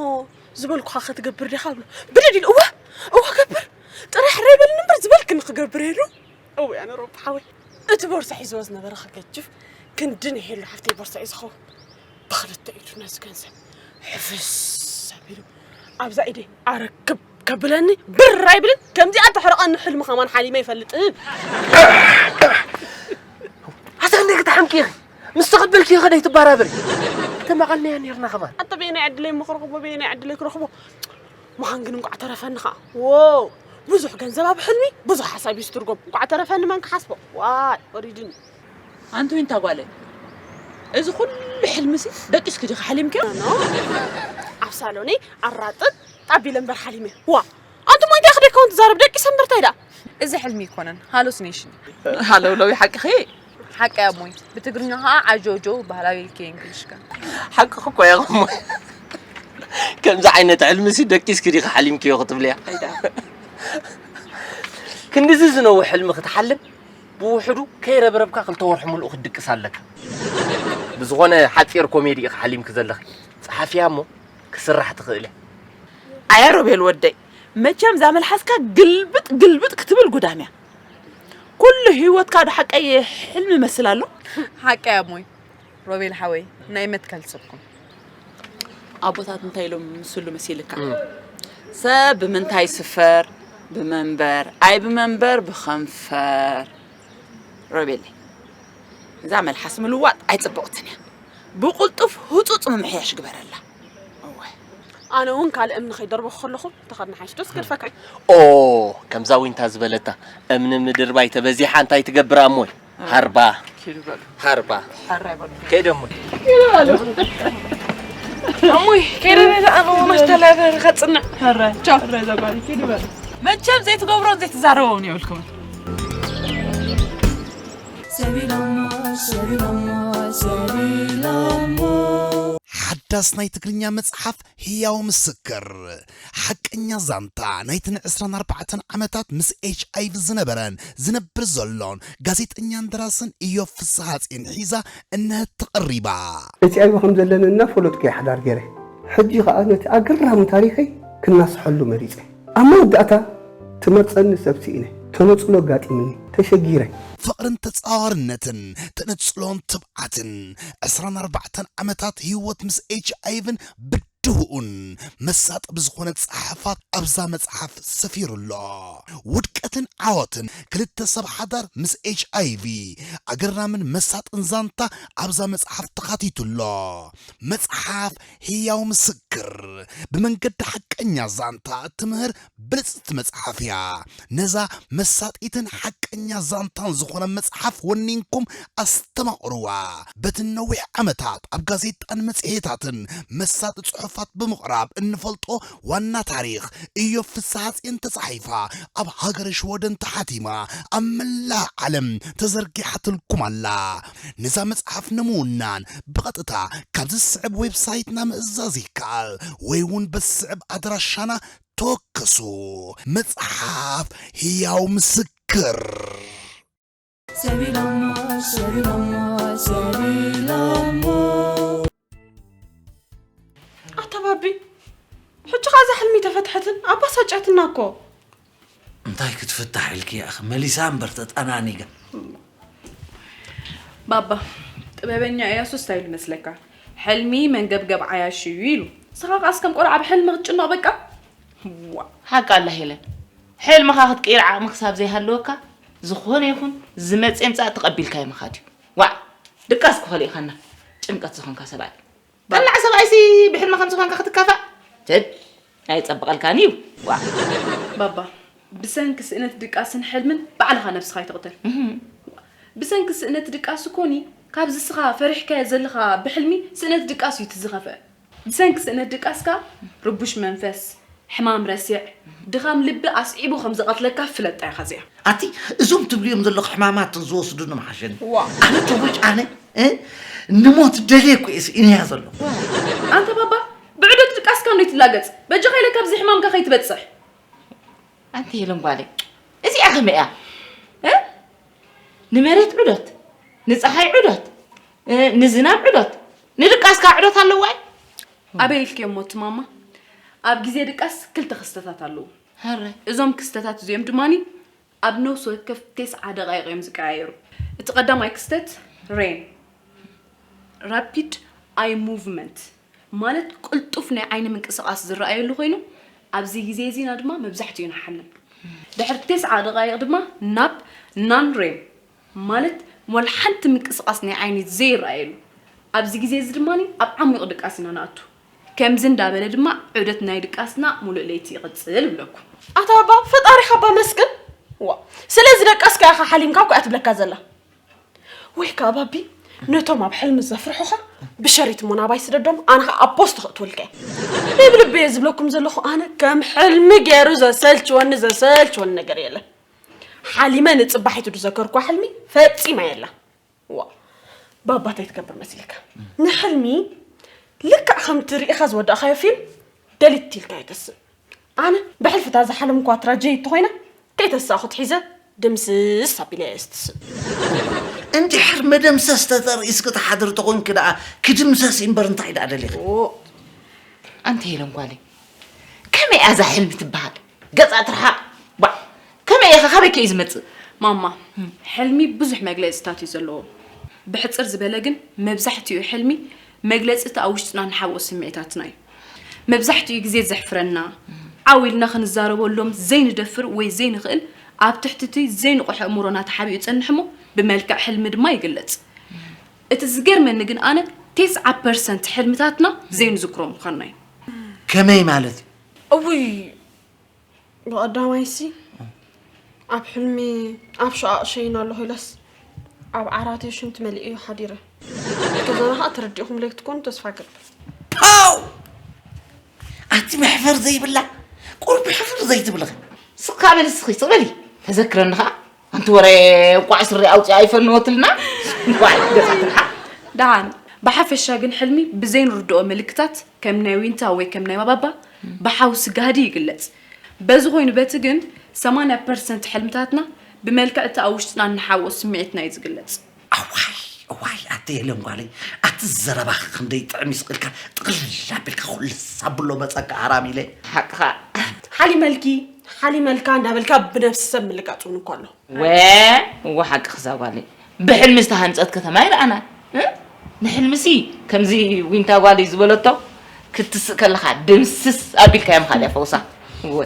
ዝበልኩኻ ክትገብር ዲኻ ብሎ ብድድ ኢሉ እወ እወ ገብር ጥራሕ ረይ በልኒ እምበር ዝበልክኒ ክገብር እየ ኢሉ። እወ ኣነ ሮቢ ሓወይ እቲ ቦርሳ ሒዝዎ ዝነበረ ከገጅፍ ክንዲ ናይ ሄሉ ሓፍተይ ቦርሳ እዩ ዝኸውን። ብኽልተ ኢዱ ነዚ ገንዘብ ሕፍስ ኣቢሉ ኣብዛ ኢደይ ኣረክብ ከብለኒ ብር ኣይብልን። ከምዚኣ ተሕርቐኒ ሕልሚ ከማን ሓሊመ ይፈልጥን። ኣታ እንደ ክትሓምቂ ኢኺ ምስ ተቐበልኪ ኢኺ ደይ ትባራበሪ። ተማቐልናያ ኔርና ከማን። ኣታ በየናይ ዕድለይ እሞ ክረኽቦ በየናይ ዕድለይ ክረኽቦ። መኻን ግን እንቋዕ ተረፈኒ ኸዓ። ዎ ብዙሕ ገንዘብ ኣብ ሕልሚ ብዙሕ ሓሳብ እዩ ዝትርጎም። እንቋዕ ተረፈኒ መን ክሓስቦ። ዋይ ወሪድኒ። ኣንቲ ዊንታ ጓለይ፣ እዚ ኩሉ ሕልምሲ ደቂስኪ ዲኺ ሓሊምክዮ? ኖ፣ ኣብ ሳሎነይ ኣራጥጥ ጣቢለ እምበር ሓሊመ። ዋ፣ ኣንቱሞ እንታይ ክደከውን ትዛረብ ደቂሰ እምበር እንታይ ደኣ? እዚ ሕልሚ ኣይኮነን፣ ሃሉሲኔሽን እዩ። ሃለውለው ሓቅኺ። ሓቂ ኣሞይ፣ ብትግርኛ ኸዓ ዓጆጆ ባህላዊ ኢልኪ እንግሊሽ ከ። ሓቅኺ እኮ እያ እሞ። ከምዚ ዓይነት ሕልምሲ ደቂስኪ ዲኺ ሓሊምክዮ ክትብልያ? ክንድዚ ዝነውሕ ሕልሚ ክትሓልም ብውሕዱ ከይረብረብካ ክልተ ወርሒ ሙሉእ ክትድቅስ ኣለካ። ብዝኾነ ሓጺር ኮሜዲ ኢኻ ሓሊምኪ ዘለኺ። ጸሓፍያ እሞ ክስራሕ ትኽእል እያ። ኣያ ሮቤል ወደይ፣ መቸም እዛ መልሓስካ ግልብጥ ግልብጥ ክትብል ጉዳም እያ። ኩሉ ህይወትካ ዶ ሓቀይ ሕልሚ መስል ኣሎ? ሓቀይ ኣሞይ፣ ሮቤል ሓወይ፣ ናይ መትከል ሰብኩም። ኣቦታት እንታይ ኢሎም ምስሉ መሲልካ? ሰብ ብምንታይ ይስፈር? ብመንበር፣ ኣይ ብመንበር ብኸንፈር። ሮቤለይ፣ እዛ መልሓስ ምልዋጥ ኣይጽብቕትን እያ። ብቕልጡፍ ህጹጽ ምምሕያሽ ግበረላ። እወ። ኣነ እውን ካልእ እምኒ ከይደርበኹ ከለኹ ተኸድና ሓይሽ ዶስ ገድፈካ እዩ። ኦ፣ ከምዛ ዊንታ ዝበለታ እምኒ ምድርባይ ተበዚሓ እንታይ ትገብር ኣሞይ? ሃርባ። ኪዱ በሉ። ሃርባ። ሃራይ በሉ። ከይደ እሞይ። ኪዱ በሉ። ኣሞይ፣ ከይደ ነዛ ኣነ ወመሽ ተላበ ከጽንዕ። ሃራይ። ቻው። ሃራይ ዘጓሪ፣ ኪዱ በሉ። መቸም ዘይትገብሮን ዘይትዛረቦን የብልኩምን። ሰቢሎሞ፣ ሰቢሎሞ፣ ሰቢሎሞ። ሓዳስ ናይ ትግርኛ መጽሓፍ ህያው ምስክር፣ ሓቀኛ ዛንታ ናይቲ ንዕስራን ኣርባዕተን ዓመታት ምስ ኤች ኣይ ቪ ዝነበረን ዝነብር ዘሎን ጋዜጠኛን ደራስን ኢዮብ ፍስሃጽዮን ሒዛ እነሀት ተቐሪባ። ኤች ኣይ ቪ ከም ዘለኒ እናፈለጥኩ እየ ሓዳር ገይረ። ሕጂ ኸኣ ነቲ ኣገራሚ ታሪኸይ ክናስሐሉ መሪጸ። ኣብ መወዳእታ ትመርጸኒ ሰብ ስኢነ። ተነጽሎ ኣጋጢምኒ። ተሸጊረ። ፍቕርን ተጻዋርነትን፣ ተነጽሎን ትብዓትን፣ ዕስራን ኣርባዕተን ዓመታት ህይወት ምስ ኤች ኣይ ቪን ብድሆኡን መሳጢ ብዝኾነ ጸሓፋት ኣብዛ መጽሓፍ ሰፊሩ ኣሎ። ውድቀትን ዓወትን ክልተ ሰብ ሓዳር ምስ ኤች ኣይ ቪ፣ ኣገራምን መሳጥን ዛንታ ኣብዛ መጽሓፍ ተኻቲቱ ኣሎ። መጽሓፍ ህያው ምስክር፣ ብመንገዲ ሓቀኛ ዛንታ እትምህር ብልጽቲ መጽሓፍ እያ። ነዛ መሳጢትን ሓቀኛ ዛንታን ዝኾነ መጽሓፍ ወኒንኩም ኣስተማቕርዋ። በቲ ነዊሕ ዓመታት ኣብ ጋዜጣን መጽሔታትን መሳጢ ጽሑፋት ብምቕራብ እንፈልጦ ዋና ታሪኽ ኢዮብ ፍስሃጽዮን ተጻሒፋ ኣብ ሃገረ ሽወደን ተሓቲማ ኣብ መላእ ዓለም ተዘርጊሓትልኩም ኣላ። ነዛ መጽሓፍ ንምውናን ብቐጥታ ካብዚ ዝስዕብ ዌብሳይትና ምእዛዝ ይከኣል ወይ እውን በዚ ዝስዕብ ኣድራሻና ተወከሱ። መጽሓፍ ህያው ምስክር። ሰቢሎሞ፣ ሰቢሎሞ፣ ሰቢሎሞ። ኣታ ባቢ፣ ሕጂ ኸኣ እዛ ሕልሚ ተፈትሐትን ኣባሳጫትና እኮ። እንታይ ክትፍታሕ ኢልኪ እያ? መሊሳ እምበር ተጠናኒጋ። ባባ፣ ጥበበኛ እያሱ እንታይ ኢሉ መስለካ? ሕልሚ መንገብገብ ዓያሽ እዩ ኢሉ። ንስኻ ከኣስ ከም ቆልዓ ብሕልሚ ክትጭነቕ በቃ። ዋ። ሓቂ ኣላ ሄለን። ሕልምኻ ክትቅይር ዓቕሚ ክሳብ ዘይሃለወካ፣ ዝኾነ ይኹን ዝመጽእ ምጻእ ተቐቢልካዮ ምኻድ እዩ። ዋዕ! ድቃስ ክኸልእኻና። ጭንቀት ዝኾንካ ሰብኣይ። ቀላዕ ሰብኣይሲ ብሕልሚ ከም ዝኾንካ ክትካፋእ። ትድ! ኣይጸብቐልካን እዩ። ዋዕ! ባባ፣ ብሰንኪ ስእነት ድቃስን ሕልምን ባዕልኻ ነብስኻ ኣይትቕተል። እህም። ብሰንኪ ስእነት ድቃስ እኮኒ፣ ካብዚ ስኻ ፈሪሕካዮ ዘለኻ ብሕልሚ ስእነት ድቃስ እዩ እቲ ዝኸፍአ። ብሰንኪ ስእነት ድቃስካ ርቡሽ መንፈስ፣ ሕማም ረሲዕ፣ ድኻም ልቢ ኣስዒቡ ከም ዝቐትለካ ፍለጣ ኢኻ እዚኣ። ኣቲ እዞም ትብልዮም ዘለኹ ሕማማት ዝወስዱኒ ምሓሸኒ። ዋ። ኣነ ተጎጭ ኣነ እ? ንሞት ደልየ እኮ እየ ስኢነያ ዘለኹ። ኣንተ ባባ፣ ብዕዶት ድቃስካ እንዶ ይትላገጽ። በጃኻ ኢለ ካብዚ ሕማምካ ከይትበጽሕ። ኣንቲ ሄለን ጓለይ፣ እዚኣ ከመይ እያ? እ? ንመሬት ዕዶት፣ ንፀሓይ ዕዶት፣ እ፣ ንዝናብ ዕዶት፣ ንድቃስካ ዕዶት ኣለዋ እዩ። ኣበይ ኢልክዮ እሞ እቲ ማማ? ኣብ ግዜ ድቃስ ክልተ ክስተታት ኣለዉ። ሃረ። እዞም ክስተታት እዚኦም ድማኒ ኣብ ነፍሲ ወከፍ ቴስዓ ደቓይቕ እዮም ዝቀያየሩ። እቲ ቀዳማይ ክስተት ሬን፣ ራፒድ ኣይ ሙቭመንት፣ ማለት ቅልጡፍ ናይ ዓይኒ ምንቅስቓስ ዝረኣየሉ ኮይኑ፣ ኣብዚ ግዜ እዚና ድማ መብዛሕትኡ ንሓልም። ድሕሪ ቴስዓ ደቓይቕ ድማ ናብ ናን ሬም፣ ማለት ወላ ሓንቲ ምንቅስቓስ ናይ ዓይኒ ዘይረኣየሉ። ኣብዚ ግዜ እዚ ድማ ኣብ ዓሚቕ ድቃስ ኢና ንኣቱ። ከምዚ እንዳበለ ድማ ዑደት ናይ ድቃስና ሙሉእ ለይቲ ይቕጽል እብለኩም። ኣታ ባባ ፈጣሪኻ እባ መስግን። ዋ ስለዚ ደቃስካ ኢኻ ሓሊምካ እኮ እያ ትብለካ ዘላ። ወይ ከኣ ባቢ ነቶም ኣብ ሕልሚ ዘፍርሑኻ ብሸሪት እሞ ናባይ ስደዶም ኣነ ኸኣ ኣብ ፖስት ከእትወልካ እየ። ብልቢ እየ ዝብለኩም ዘለኹ ኣነ ከም ሕልሚ ገይሩ ዘሰልችወኒ ዘሰልችወኒ ነገር የለን። ሓሊመ ንጽባሒቱ ዝዘከርኳ ሕልሚ ፈጺማ የላ። ዋ ባባ እንታይ ትገብር መሲልካ ንሕልሚ ልክዕ ከምቲ ርኢኻ ዝወዳእኻዮ ፊልም ደሊት ኢልካ ኣይተስእ ኣነ ብሕልፍታ ዝሓለምኳ ትራጀዲ ተኾይና ከይተሳእኹት ሒዘ ድምስስ ኣቢለ እየ ዝትስእ እንድሕር መደምሰስ ተተርኢስኪ ትሓድሪ ተኾንኪ ደኣ ክድምሰስ እዩ እምበር እንታይ ደኣ ደሊኺ ኣንቲ ሄለን ጓለይ ከመይ እያ እዛ ሕልሚ ትበሃል ገጻ ትርሓቕ ባ ከመይ ኢኻ ካበይ ከ እዩ ዝመጽእ ማማ ሕልሚ ብዙሕ መግለጺታት እዩ ዘለዎ ብሕጽር ዝበለ ግን መብዛሕትኡ ሕልሚ መግለጺ እቲ ኣብ ውሽጥና ንሓብኦ ስምዒታትና እዩ መብዛሕትኡ ግዜ ዘሕፍረና ዓው ኢልና ክንዛረበሎም ዘይንደፍር ወይ ዘይንኽእል ኣብ ትሕቲ እቲ ዘይንቑሕ ኣእምሮና ተሓቢኡ ይጸንሕ እሞ ብመልክዕ ሕልሚ ድማ ይግለጽ እቲ ዝገርመኒ ግን ኣነ ቴስዓ ፐርሰንት ሕልምታትና ዘይንዝክሮ ምዃንና እዩ ከመይ ማለት እዩ እውይ ብቐዳማይሲ ኣብ ሕልሚ ኣብ ሸቓቕ ሸይን ኣለኹ ኢለስ ኣብ ዓራተይ ሽንቲ መሊኤዮ ሓዲረ። ገዛና ኸኣ ተረዲእኹምለይ ክትኮኑ ተስፋ እገብር። ፓው! ኣቲ መሕፈር ዘይብላ ቁሩብ ሕፍር ዘይትብልኺ። ስቕ ከኣ በሊ እስኺ ስቕ በሊ። ተዘክረኒ ኸኣ ኣንቲ ወረ እንቋዕ ስረ ኣውፂኣ ኣይፈንወትልና እንቋዕ ገፃ ትርሓቕ። ደሓን ብሓፈሻ ግን ሕልሚ ብዘይንርድኦ ምልክታት ከም ናይ ዊንታ ወይ ከም ናይ ማባባ ብሓውሲ ጋህዲ ይግለጽ። በዚ ኮይኑ በቲ ግን ሰማንያ ፐርሰንት ሕልምታትና ብመልክዕ እቲ ኣብ ውሽጥና እንሓብኦ ስምዒትና እዩ ዝግለጽ። ኣዋይ እዋይ ኣቲ የለን ጓለይ ኣቲ ዘረባኺ ክንደይ ጥዕም እዩ ስቕ ኢልካ ጥቕልል ኣቢልካ ኩልስ ኣብሎ መፀካ ሃራም ኢለ ሓቅኻ ሓሊመልኪ ሓሊመልካ እንዳበልካ ብነብሲ ሰብ ምልጋፅ እውን እኮ ኣሎ። ወ እወ ሓቅኺ እዛ ጓለይ ብሕልሚ ዝተሃንፀት ከተማ ኣይረኣናን እ? ንሕልምሲ ከምዚ ዊንታ ጓለይ ዝበለቶ ክትስእ ከለኻ ድምስስ ኣቢልካዮም ካልያ ፈውሳ እወ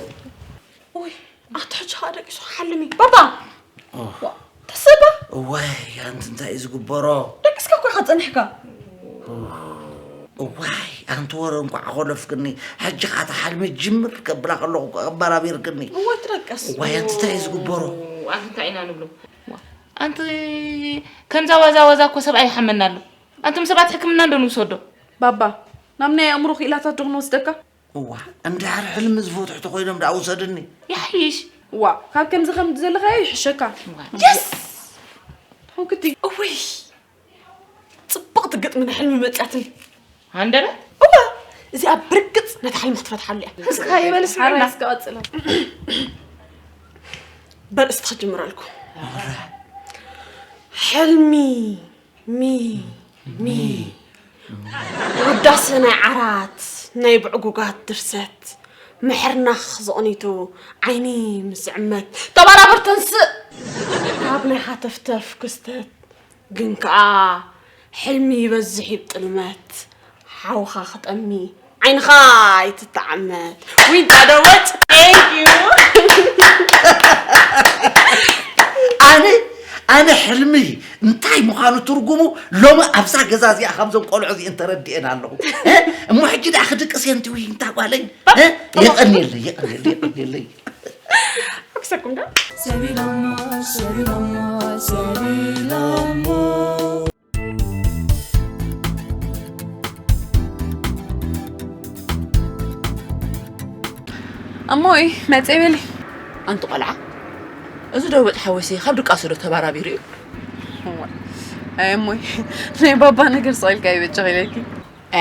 ውይ ኣቲ ሕጂ ከዓ ደቂሱ ሓልሚ ባባ ተስባ እዋይ ኣንቲ እንታይ እዩ ዝግበሮ ደቂስካ እኮ ኢኻ ፀኒሕካ እዋይ ኣንቲ ወረ እንኳዕ ኣኾለፍክኒ ሕጂ ከዓ ተሓልሚ ጅምር ከብላ ከለኹ እኮ ኣባራቢርክኒ እዋይ ትደቀስ እዋይ ኣንቲ እንታይ እዩ ዝግበሮ ኣንቲ እንታይ ኢና ንብሎ ኣንቲ ከምዛ ዋዛ ዋዛ እኮ ሰብኣይ ይሓመና ኣሎ ኣንቱም ሰባት ሕክምና እንዶ ንውሰዶ ባባ ናብ ናይ ኣእምሮ ክኢላታት ዶ ክንወስደካ እዋ እንድሕር ሕልሚ ዝፈትሑ ተኾይኖም ደኣ ውሰድኒ። ይሓይሽ። እዋ ካብ ከምዚ ከም ዘለኻዮ ይሕሸካ። የስ! ተኾንክቲ። እውይ! ጽብቕቲ ግጥሚ ናይ ሕልሚ መጽያትኒ። ሃንደበ? እዋ! እዚኣ ብርግጽ ነታ ሕልሚ ክትፈትሓሉ እያ። እስካ ይበል እስካ ሓራይ እስከ ቀጽሎ። በርእስቲ ክጅምረልኩ። ሕልሚ ሚ ሚ ውዳሰ ናይ ዓራት ናይ ብዕጉጋት ድርሰት ምሕርናኽ ዘቕኒቱ ዓይኒ ምስ ዝዕመት ተባራበር ተንስእ ካብ ናይ ሃተፍተፍ ክስተት ግን ከኣ ሕልሚ ይበዝሕ ይብጥልመት ሓውኻ ክጠሚ ዓይንኻ ኣይትተዓመት ዊንታ ደወጭ thank you ኣነ ኣነ ሕልሚ እንታይ ምዃኑ ትርጉሙ ሎሚ ኣብዛ ገዛ እዚኣ ካብዞም ቆልዑ እዚአን ተረዲአን ኣለኹ እሞ ሕጂ ደኣ ክድቅስ እየ እንቲዊ እንታይ ጓለይ የቐንየለይ የቐንየለይ የቐንየለይ ኣክሰኩም ዶ እሞይ መፀ በሊ። ኣንቲ ቆልዓ፣ እዚ ዶ በጥ ሓወሲ ካብ ድቃሱ ዶ ተባራቢሩ እዩ? እዋይ፣ ኣይ እሞይ፣ ናይ ባባ ነገር ስቕ ኢልካ ይበጨቕ ኢለኪ።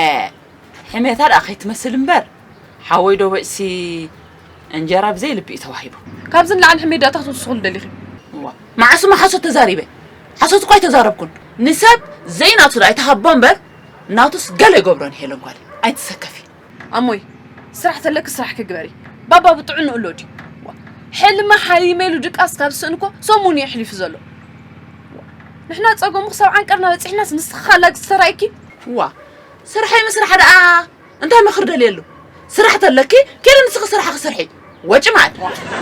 እ፣ ሕሜታ ደኣ ከይትመስል እምበር፣ ሓወይ ዶ በጭሲ እንጀራ ብዘይ ልቢ እዩ ተዋሂቡ። ካብዚ ንላዕሊ ሕሜት ደኣ እንታይ ክትውስኹሉ ደሊኺ? እዋ፣ መዓስ እሞ ሓሶት ተዛሪበ? ሓሶት እኳ ኣይተዛረብኩን። ንሰብ ዘይናቱ ደኣ ኣይትሃቦ እምበር፣ ናቱስ ገለ ይገብሮ ንሄለን ጓለይ። ኣይትሰከፊ። ኣሞይ፣ ስራሕ ተለኪ ስራሕ ክግበሪ። ባባ ብጥዕንኡ ኣሎ ድዩ? ዋ፣ ሕልሚ ሓሊመ ኢሉ ድቃስ ካብ ዝስእን እኮ ሰሙን እዩ ኣሕሊፉ ዘሎ። ዋ፣ ንሕና ጸገሙ ክሳብ ዓንቀርና በጺሕናስ ንስኺ ኣላግጺ ተራእይኪ? ዋ፣ ስርሐይ ምስራሕ ደኣ እንታይ ምኽሪ ደልየሉ? ስራሕ ተለኪ ኬሪ ንስኺ ስራሕ ክስርሒ። ወጪ ማለት።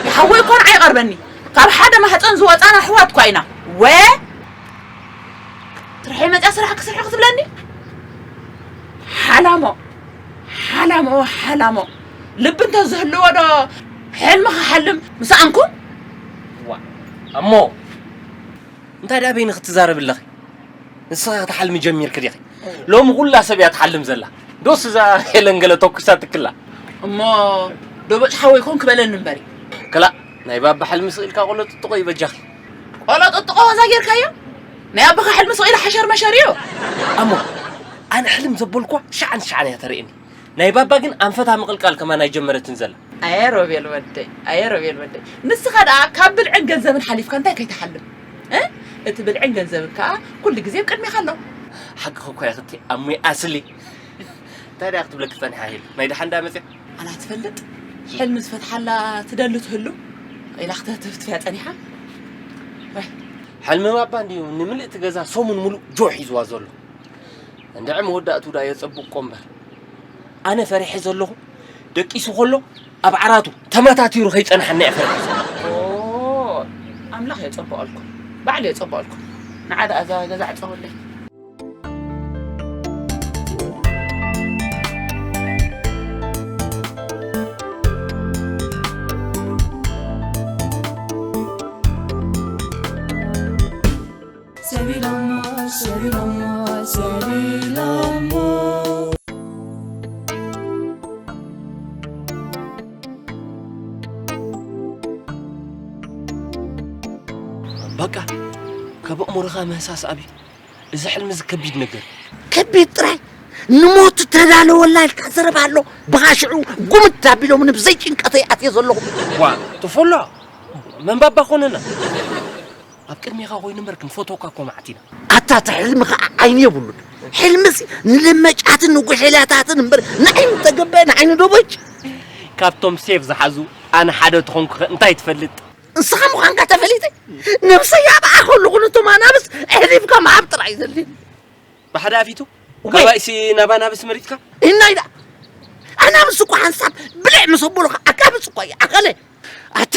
ይሓወይ እኮ ንዓይ ይቐርበኒ። ካብ ሓደ ማህፀን ዝወፃና ኣሕዋት እኳ ኢና። ወ-፣ ትርሒ መፅያ ስራሕ ክስርሒ ክትብለኒ? ሓላሞ፣ ሓላሞ፣ ሓላሞ። ልቢ እንተዝህልዎ ዶ ሕልሚ ክሓልም ምሰኣንኩም? ዋ፣ እሞ እንታይ ደኣ በይንኺ ትዛረቢ ኣለኺ? ንስኺ ክትሓልሚ ጀሚርኪ ዲኺ? ሎሚ ኩላ ሰብ እያ ትሓልም ዘላ። ዶስ እዛ ሄለን ገለ ተኩሳ ትክላ? እሞ ዶ በጭ ሓወይ ኮን ክበለኒ እምበሪ። ክላእ፣ ናይ ባባ ሕልሚ ስቕ ኢልካ ቆሎ ጥጥቖ እዩ በጃኺ። ቆሎ ጥጥቖ ወዛ ጌርካዮ? ናይ ኣቦኻ ሕልሚ ስቕ ኢሉ ሓሸር መሸር እዩ። ኣሞ፣ ኣነ ሕልም ዘበልኳ ሸዓን ሸዓን እያ ተርእየኒ። ናይ ባባ ግን ኣንፈታ ምቕልቃል ከማን ኣይጀመረትን ዘላ። ኣየ ሮቤል ወደይ፣ ኣየ ሮቤል ወደይ። ንስኻ ደኣ ካብ ብልዕን ገንዘብን ሓሊፍካ እንታይ ከይትሓልም? እ? እቲ ብልዕን ገንዘብን ከኣ ኩሉ ግዜ ኣብ ቅድሜኻ ኣሎ። ሓቅኺ እኮ ኢኺ ኣሞይ ኣስሊ። እንታይ ደኣ ክትብለኪ ጸኒሓ ሄሉ? ናይ ደሓን ደኣ መጽያ? ኣላ ትፈልጥ? ሕልሚ ዝፈትሓላ ትደሊ ትህሉ ኢላ ክተህትፍትፍ እያ ጸኒሓ። ዋይ። ሕልሚ ባባ እንድዩ ንምልእቲ ገዛ ሰሙን ሙሉእ ጆ ሒዝዋ ዘሎ። እንድዒ መወዳእቱ ደኣ የጸብቆ እምበር። ኣነ ፈሪሐ ዘለኹ ደቂሱ ከሎ ኣብ ዓራቱ ተመታቲሩ ከይጸንሓና እየ ፈሪሐ ዘለኹ። ኦ፣ ኣምላኽ የጸብቐልኩም። ባዕሉ የጸብቐልኩም። ንዓ ደኣ እዛ ገዛ ዕጸውለይ። ሰቢሎሞ፣ ሰቢሎሞ፣ ሰቢሎሞ። በቃ፣ ካብ ኣእምሮኻ ምህሳስ ኣብዩ። እዚ ሕልሚ እዚ ከቢድ ነገር። ከቢድ ጥራይ ንሞት ተዳለወላ ኢልካ ዘረባ ኣሎ። ብኻሽዑ ጉምት ኣቢሎምኒ ብዘይ ጭንቀተይ ኣትየ ዘለኹ። ዋ፣ ትፈሎ። መንባባ ኮነና። ኣብ ቅድሜኻ ኮይኑ እምበር ክንፈትወካ እኮ መዓት ኢና። ኣታ እቲ ሕልሚ ኸዓ ዓይኒ የብሉን። ሕልምሲ ንልመጫትን ንጉሒላታትን እምበር ንዓይኒ ተገበአ ንዓይኒ ዶቦጭ። ካብቶም ሴፍ ዝሓዙ ኣነ ሓደ ተኾንኩ ኸ እንታይ ትፈልጥ? ንስኻ ምዃንካ ተፈሊጠ። ነብሰይ ኣብኣ ከለኹ ነቶም ኣናብስ ኣሕሊፍካ ምሃብ ጥራይ ዘድልየኒ። ብሓደ ኣፊቱ? እወ። ካባይሲ ናብ ኣናብስ መሪጽካ? እናይ ደኣ። ኣናብስ እኮ ሓንሳብ ብልዕ ምስ ኣበሉኻ ኣካብጽ እኮ እየ፣ ኣኸለ። ኣታ፣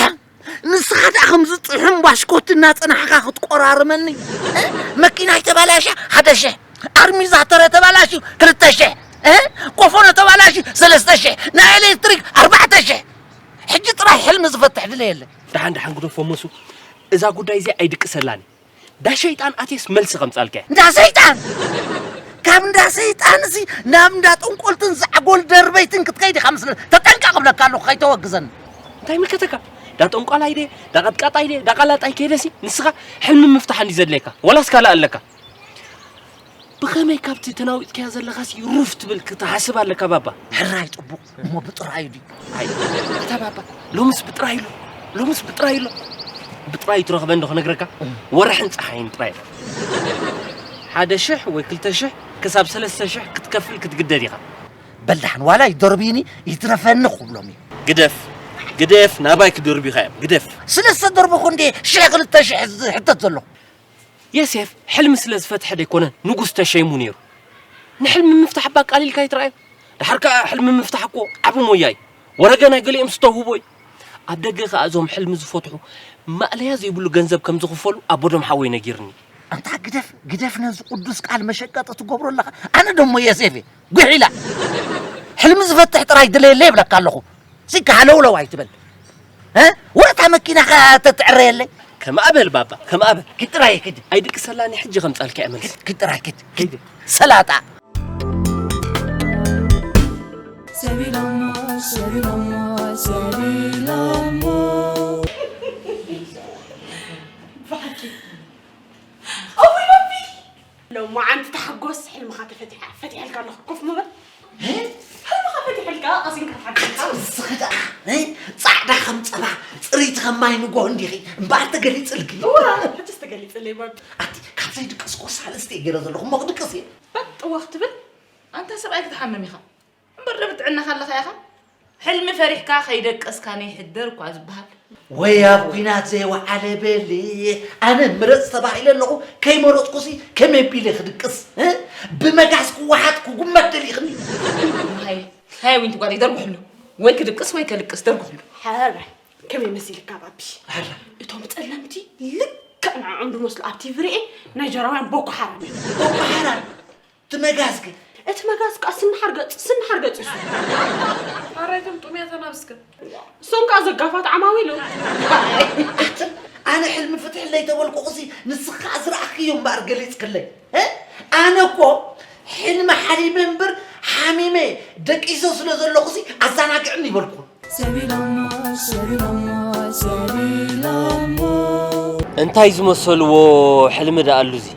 ንስኻ ደኣ ከምዚ ጥሑም ባሽኮት እናጸናሕካ ክትቆራርመኒ? እ? መኪናይ ተባላሽያ ሓደ ሽሕ፣ ኣርሚዛተረ ተባላሽዩ ክልተ ሽሕ፣ እ? ቆፎኖ ተባላሽዩ ሰለስተ ሽሕ፣ ናይ ኤሌክትሪክ ኣርባዕተ ሽሕ። ሕጂ ጥራይ ሕልሚ ዝፈትሕ ድለ የለ። ደሓን ደሓን ግደፎ መሱ። እዛ ጉዳይ እዚኣ ኣይድቅሰላን። እንዳ ሸይጣን ኣትየስ መልሲ ከምጻልካ እየ። እንዳ ሰይጣን! ካብ እንዳ ሰይጣን እዚ ናብ እንዳ ጠንቆልትን ዛዕጎል ደርበይትን ክትከይድ ኢኻ መስለኒ። ተጠንቀቕ እብለካ ኣለኹ፣ ከይተወግዘኒ። እንታይ ይምልከተካ? እንዳ ጠንቋላይ ድየ፣ እንዳ ቀጥቃጣይ ድየ፣ እንዳ ቀላጣይ ከይደሲ፣ ንስኻ ሕልሚ ምፍታሕ እንዲ ዘድልየካ፣ ወላስ ካልእ ኣለካ? ብኸመይ ካብቲ ተናዊጥካዮ ዘለኻሲ ሩፍ ትብል ክትሓስብ ኣለካ ባባ? ሕራይ ጽቡቕ፣ እሞ ብጥራዩ ድዩ? ኣይ፣ ኣታ ባባ፣ ሎምስ ብጥራይ ኣሎ፣ ሎምስ ብጥራይ ኣሎ። ብጥራዩ ትረኽበ እንዶ ክነግረካ፣ እም። ወርሕን ጸሓይን ጥራይ። ሓደ ሽሕ ወይ ክልተ ሽሕ ክሳብ ሰለስተ ሽሕ ክትከፍል ክትግደድ ኢኻ። በል ደሓን፣ ዋላ ይደርብዩኒ ይትረፈኒ ክብሎም እዩ። ግደፍ፣ ግደፍ፣ ናባይ ክደርብዩኻ እዮም፣ ግደፍ። ስለ ዝተደርበኹ እንዴ ሽሕ ክልተ ሽሕ ዝሕተት ዘለኹ። የሴፍ ሕልሚ ስለ ዝፈትሐ ደይኮነ ንጉስ ተሸይሙ ነይሩ። ንሕልሚ ምፍታሕ እባ ቀሊልካ ይትረኣዮ። ደሓር ከኣ ሕልሚ ምፍታሕ እኮ ዓቢ ሞያ እዩ። ወረገ ናይ ገሊኦም ዝተውህቦ እዩ። ኣብ ደገ ከኣ እዞም ሕልሚ ዝፈትሑ ማእለያ ዘይብሉ ገንዘብ ከም ዝኽፈሉ ኣቦዶም ሓወይ ነጊርኒ። ኣንታ ግደፍ፣ ግደፍ ነዚ ቅዱስ ቃል መሸቀጢ ትገብሮ ኣለኻ። ኣነ ደሞ የሴፍ እየ። ጉሒላ። ሕልሚ ዝፈትሕ ጥራይ ድለየለ ይብለካ ኣለኹ። ሲካ ሃለውለው ኣይትበል። እ? ወታ መኪናኻ ተትዕረየለይ። ከምኣ በል ባባ፣ ከምኣ በል። ኪድ ጥራይ ኪድ። ኣይድቅሰላኒ ሕጂ ከምጻልካ እየ መልሲ። ኪድ፣ ኪድ ጥራይ ኪድ። ኪድ። ሰላጣ። ሰቢሎሞ፣ ሰቢሎሞ፣ ሰቢሎሞ። ብሓቂ። እውይ፣ ረቢ! ሎማዓንቲ ተሓጎስ፣ ሕልምኻ ተፈቲሓ-፣ ፈቲሐልካ ኣለኹ። ኮፍ ምበል። እ? ሕልምኻ ፈቲሐልካ፣ ቀሲንካ ተሓጎስ። ንስኺ ደኣ፣ እ? ጻዕዳ ከም ጸባ፣ ጽርይቲ ከም ማይ ንግሆ እንዲኺ። እምበኣር ተገሊጽልኪ። እዋ፣ ሕጅስ ተገሊጽለይ፣ ባቢ። ኣቲ፣ ካብ ዘይድቅስ እኮ ሳልስቲ እየ ገይረ ዘለኹ። እሞ ክድቅስ እየ። በጥ ጥዋ ክትብል፣ ኣንታ ሰብኣይ ክትሓምም ኢኻ። እምበር ዶ ብጥዕናኻ ኣለኻ ኢኻ? ሕልሚ ፈሪሕካ ከይደቀስካ ነይሕደር እኳ ዝበሃል። ወይ ኣብ ኲናት ዘይወዓለ በሊ። ኣነ ምረጽ ተባሂለ ኣለኹ፣ ከይመረጽኩሲ ከመይ ኣቢለ ክድቅስ? እ? ብመጋዝ ክወሓጥ ክጉመት ደሊኽኒ? ሃይ፣ ሃይ ዊንቲ ጓለይ ደርጉሕሉ። ወይ ክድቅስ ወይ ከልቅስ ደርጉሕሉ። ሓራይ፣ ከመይ መሲልካ ባቢ? ሓራይ። እቶም ጸለምቲ ልክዕ ንዕኦም ዝመስሉ ኣብ ቲቪ ርኤ ናይጀራውያን ቦኮ ሓራም እዮም። ቦኮ ሓራም? እቲ መጋዝ ግን? እቲ መጋዝ ከኣ ስኒ ሓርገጽ፣ ስኒ ሓርገጽ እዩ። ኣራይቶም ጥሙያት ኣናብስ ከ? እሶም ከኣ ዘጋፋት ዓማዊል እዮም። ኣቲ፣ ኣነ ሕልሚ ፍትሕለይ ተበልኩኹሲ፣ ንስኺ ከኣ ዝረኣኽዮ እምበኣር ገሊጽክለይ። እ? ኣነ እኮ ሕልሚ ሓሊመ እምበር ሓሚመ ደቂሰ ስለ ዘለኹሲ ኣዘናግዕኒ ይበልኩ። ሰቢሎሞ፣ ሰቢሎሞ፣ ሰቢሎሞ። እንታይ ዝመሰልዎ ሕልሚ ደኣ ኣሉ እዚ?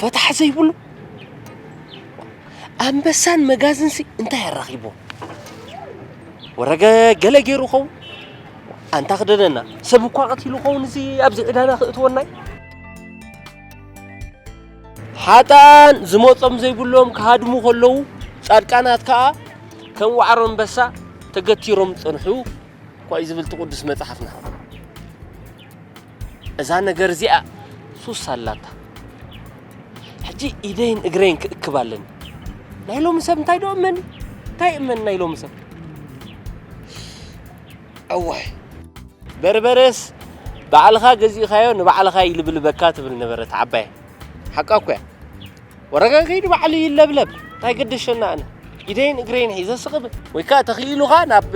ፈታሕ ዘይብሉ? ኣንበሳን መጋዝንሲ እንታይ ኣራኺቦ? ወረገ ገለ ገይሩ ኸውን? ኣንታ ክደነና፣ ሰብ እኳ ቀቲሉ ኸውን እዚ ኣብዚ ዕዳና ክእትወናይ? ሓጥኣን ዝመጾም ዘይብሎም ክሃድሙ ከለዉ፣ ጻድቃናት ከኣ ከም ዋዕሮ ኣንበሳ ተገቲሮም ጸንሑ እኳ እዩ ዝብል እቲ ቅዱስ መጽሓፍና። እዛ ነገር እዚኣ ሱስ ኣላታ። ሕጂ ኢደይን እግረይን ክእክብ ኣለኒ። ናይ ሎሚ ሰብ እንታይ ዶ እመን? እንታይ እመን ናይ ሎሚ ሰብ? እዋይ። በርበረስ ባዕልኻ ገዚእኻዮ ንባዕልኻ ይልብልበካ ትብል ነበረት ዓባየ። ሓቃ እኮ እያ። ወረጋ ከይዱ ባዕሉ ይለብለብ። እንታይ ገደሸና ኣነ? ኢደይን እግረይን ሒዘ ስቕ እብል። ወይ ከኣ ተኽኢሉኻ ናብ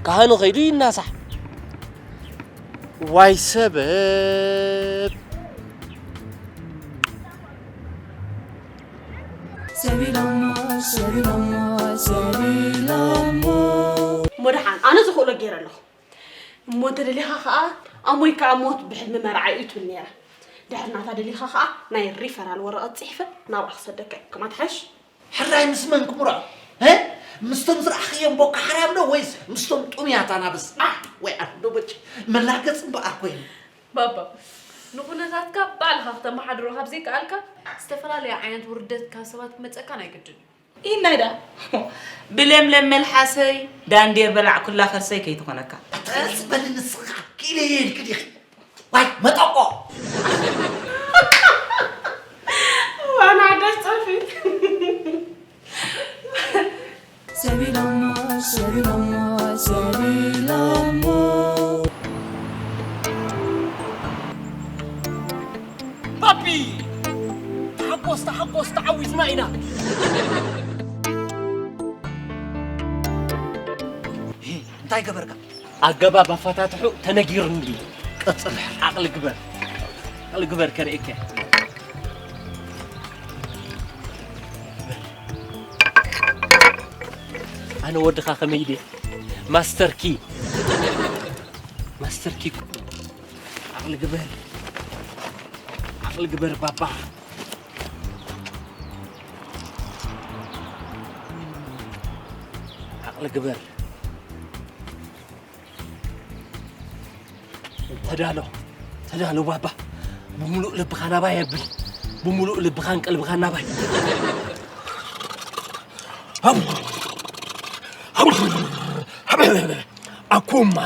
ካህኑ ከይዱ ይናሳሕ። ዋይ ሰበብ። ሰቢሎሞ፣ ሰቢሎሞ፣ ሰቢሎሞ። እሞ ደሓን፣ ኣነ ዝኽእሎ ገይረ ኣለኹ። እሞ እንተ ደሊኻ ኸኣ፣ ኣሞይ ከኣ ሞት ብሕልሚ መርዓ እዩ ትብል ነይራ። ድሕሪ ናታ ደሊኻ ኸኣ፣ ናይ ሪፈራል ወረቐት ጽሒፈ ናብኣ ክሰደካ እየ። ከምኣ ትሓይሽ? ሕራይ ምስ መን ክምርዖ? እ? ምስቶም ዝረኣኽዮም ቦኮ ሓራም ዶ ወይስ ምስቶም ጥሙያት ኣናብስ? ኣሕ! ወይ ኣዶ በጭ! መላገጺ እምበኣር ኮይኑ። ባባ፣ ንኹነታትካ ባዕልኻ ክተመሓድሮ ካብ ዘይከኣልካ፣ ዝተፈላለዩ ዓይነት ውርደት ካብ ሰባት ክመጸካ ናይ ግድን እዩ። ኢናይ ደኣ። ብለምለም መልሓሰይ ዳንዴር በላዕኩላ ከርሰይ ከይትኾነካ። ኣታ ቀስ በሊ ንስኻ፣ ክኢለ እየ ኢልኪ ዲኺ? ዋይ፣ መጠቆ! ዋና ዓዳሽ ጸርፊ። ሰቢሎሞ፣ ሰቢሎሞ፣ ሰቢሎሞ። ፓፒ! ተሓጎስ፣ ተሓጎስ፣ ተዓዊትና ኢና። እንታይ ገበርካ? ኣገባብ ኣፈታትሑ ተነጊሩኒ ድዩ? ቀጽል። ዓቕሊ ግበር። ዓቕሊ ግበር ከርእየካ። ኣነ ወድኻ ከመይ ድየ? ማስተር ኪ። ማስተር ኪ። ዓቕሊ ግበር። ዓቕሊ ግበር ባባ። ዓቕሊ ግበር። ተዳሎ፣ ተዳሎ ባባ። ብምሉእ ልብኻ ናባይ ኣብል። ብምሉእ ልብኻን ቀልብኻን ናባይ። ኣኩማ፣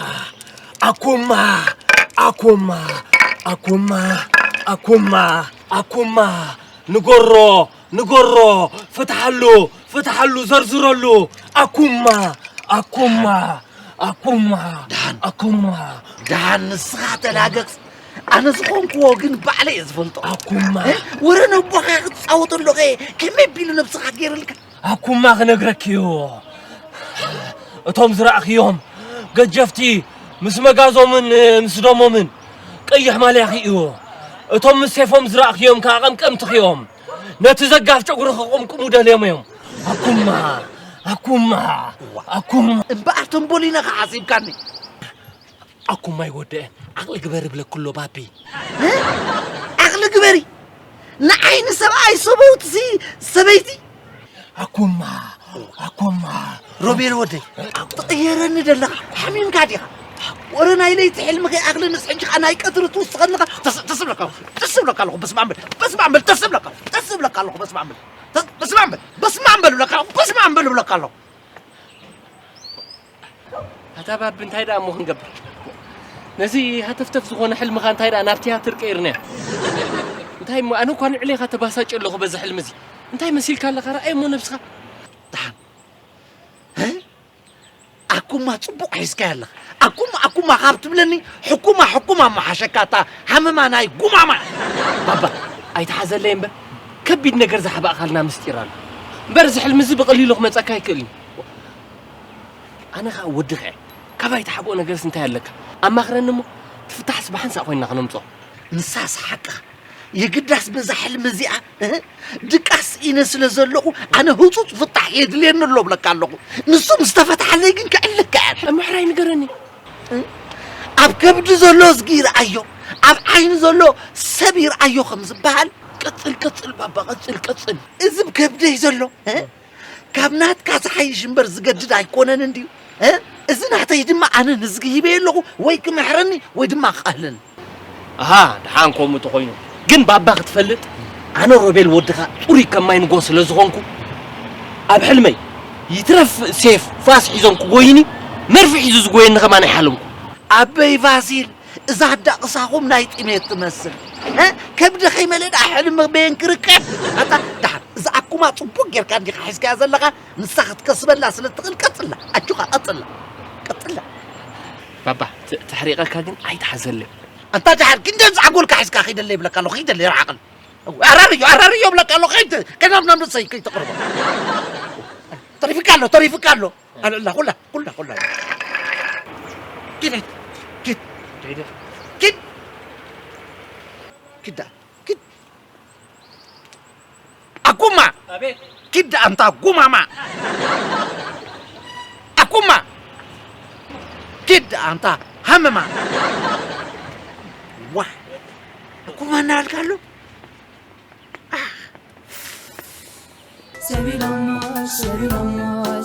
ኣኩማ፣ ኣኩማ፣ ኣኩማ፣ ኣኩማ፣ ኣኩማ፣ ንገሮ፣ ንገሮ፣ ፍትሓሉ፣ ፍትሓሉ፣ ዘርዝረሉ። ኣኩማ፣ ኣኩማ፣ ኣኩማ፣ ደሓን። ኣኩማ። ደሓን ንስኻ ተላገጽ። ኣነ ዝኾንክዎ ግን ባዕለይ እየ ዝፈልጦ። ኣኩማ። እ? ወረ ነቦኻ ክትጻወተሉ ኸ ከመይ ቢሉ ነብስኻ ገይርልካ? ኣኩማ ክነግረኪ እዩ። እቶም ዝረእኽዮም ገጀፍቲ ምስ መጋዞምን ምስ ደሞምን ቀይሕ ማልያ ኽእዩ። እቶም ምስ ሴፎም ዝረእኽዮም ከኣ ቀምቀምቲ ኽዮም። ነቲ ዘጋፍ ጨጉሪ ክቕምቅሙ ደልዮም እዮም። ኣኩማ፣ ኣኩማ፣ ኣኩማ። እምበኣር ተንቦሊነ ከ ሓሲብካኒ። ኣኩማ ይወደአን። ዓቕሊ ግበር ይብለኩ ኣሎ ባቢ። እ? ዓቕሊ ግበሪ። ንዓይኒ ሰብኣይ ሰበውትሲ ሰበይቲ። ኣኩማ፣ ኣኩማ። ሮቤል ወደይ፣ ትቕየረኒ ደለኻ፣ ሓሚምካ ዲኻ? ወረ ናይ ለይቲ ሕልሚ ከይኣኽለንስ ሕጂ ኸኣ ናይ ቀትሪ ትውስኸኒ ኸ? ተስ-፣ ተስብለካ ኣለኹ፣ ተስብለካ ኣለኹ፣ በስመ ኣብ በል፣ በስመ ኣብ በል፣ ተስብለካ ኣለኹ፣ ተስብለካ ኣለኹ፣ በስመ ኣብ በል። ተስ-፣ በስመ ኣብ በል፣ በስመ ኣብ በል፣ በስመ ኣብ በል ብለካ ኣለኹ፣ በስመ ኣብ በል ብለካ ኣለኹ። ኣታ ባቢ፣ እንታይ ደኣ እሞ ክንገብር? ነዚ ሃተፍተፍ ዝኾነ ሕልምኻ እንታይ ደኣ ናብ ትያትር ቀይርናዮ? እንታይ እሞ፣ ኣነ እኳ ንዕሌኻ ተባሳጭ ኣለኹ በዚ ሕልሚ እዚ። እንታይ መሲልካ ኣለኻ? ረኣይ እሞ ነብስኻ። ደሓን። እ? ኣኩማ ጽቡቕ ሒዝካያ ኣለኻ። ኣኩማ፣ ኣኩማ ካብ ትብለኒ፣ ሕኩማ፣ ሕኩማ እሞ ሓሸካ፣ እታ ሃመማ ናይ ጉማማ። ባባ፣ ኣይትሓዘለይ እምበር፣ ከቢድ ነገር ዝሓባእካልና ምስጢር ኣሎ። እምበር፣ እዚ ሕልሚ እዚ ብቐሊሉ ክመጸካ ኣይክእልን እዩ። ኣነ ኸኣ ወድኻ እየ። ካባይ ትሓብኦ ነገርስ እንታይ ኣለካ? ኣማኽረኒ እሞ፣ ትፍታሕስ ብሓንሳእ ኮይንና ክነምጽኦ። ንሳስ ሓቅኻ። የግዳስ በዛ ሕልሚ እዚኣ፣ እህ፣ ድቃስ ኢነ ስለ ዘለኹ፣ ኣነ ህጹጽ ፍታሕ የድልየኒ ኣሎ እብለካ ኣለኹ። ንሱ ምስ ተፈትሓለይ ግን ከዕልካ እየ። ምሕራይ ንገረኒ። እ? ኣብ ከብዲ ዘሎ እዝጊ ይርኣዮ፣ ኣብ ዓይኒ ዘሎ ሰብ ይርኣዮ ከም ዝበሃል። ቀጽል፣ ቀጽል ባባ፣ ቀጽል፣ ቀጽል። እዚ ብ ከብደይ ዘሎ፣ እ? ካብ ናትካ ዝሓይሽ እምበር ዝገድድ ኣይኮነን እንድዩ። እ? እዚ ናተይ ድማ ኣነ ንዝጊ ሂበዮ ኣለኹ፣ ወይ ክምሕረኒ ወይ ድማ ክቐህለኒ። ኣሃ፣ ደሓን ከምኡ ተኾይኑ። ግን ባባ ክትፈልጥ፣ ኣነ ሮቤል ወድኻ ጽሩይ ከም ማይ ንጎ ስለ ዝኾንኩ፣ ኣብ ሕልመይ ይትረፍ ሴፍ ፋስ ሒዞም ክጎይኒ፣ መርፍእ ሒዙ ዝጎየኒ ከማን ኣይሓለምኩ። ኣበይ ፋሲል፣ እዛ ኣዳቕሳኹም ናይ ጥሜት ትመስል። እ? ከብዲ ከይመለእ ደኣ ሕልሚ በየን ክርከብ? ኣታ፣ ደሓን፣ እዛ ኣኩማ ጽቡቕ ጌርካ እንዲኻ ሒዝካያ ዘለኻ፣ ንሳ ክትከስበላ ስለ እትኽእል ቀጽላ። ኣጆኻ፣ ቀጽላ። ቀጽላ። ባባ፣ ት-፣ ተሕሪቐካ ግን ኣይትሓዘለይ። ኣንታ ደሓር ክንደን ዝዓጎልካ ሒዝካ ኺደለይ ይብለካ ኣለኹ፣ ኺደለይ ርሓቕን። ኣራርዮ፣ ኣራርዮ ይብለካ ኣለኹ፣ ከይት-፣ ከናብ ናብ ንሰይ ከይተቕርቦ። ተሪፍካ ኣሎ፣ ተሪፍካ ኣሎ። ኣልዕላ፣ ኩላ፣ ኩላ፣ ኩላ። ኪድ፣ ኪድ። ኪድ። ኪድ ደኣ፣ ኪድ። ኣኩማ! ኣቤት። ኪድ ኣንታ ጉማማ! ኣኩማ! ኪድ ኣንታ ሃመማ! ዋ! ኣኩማ እናበልካ ኣሎ? ሰቢሎሞ፣ ሰቢሎሞ፣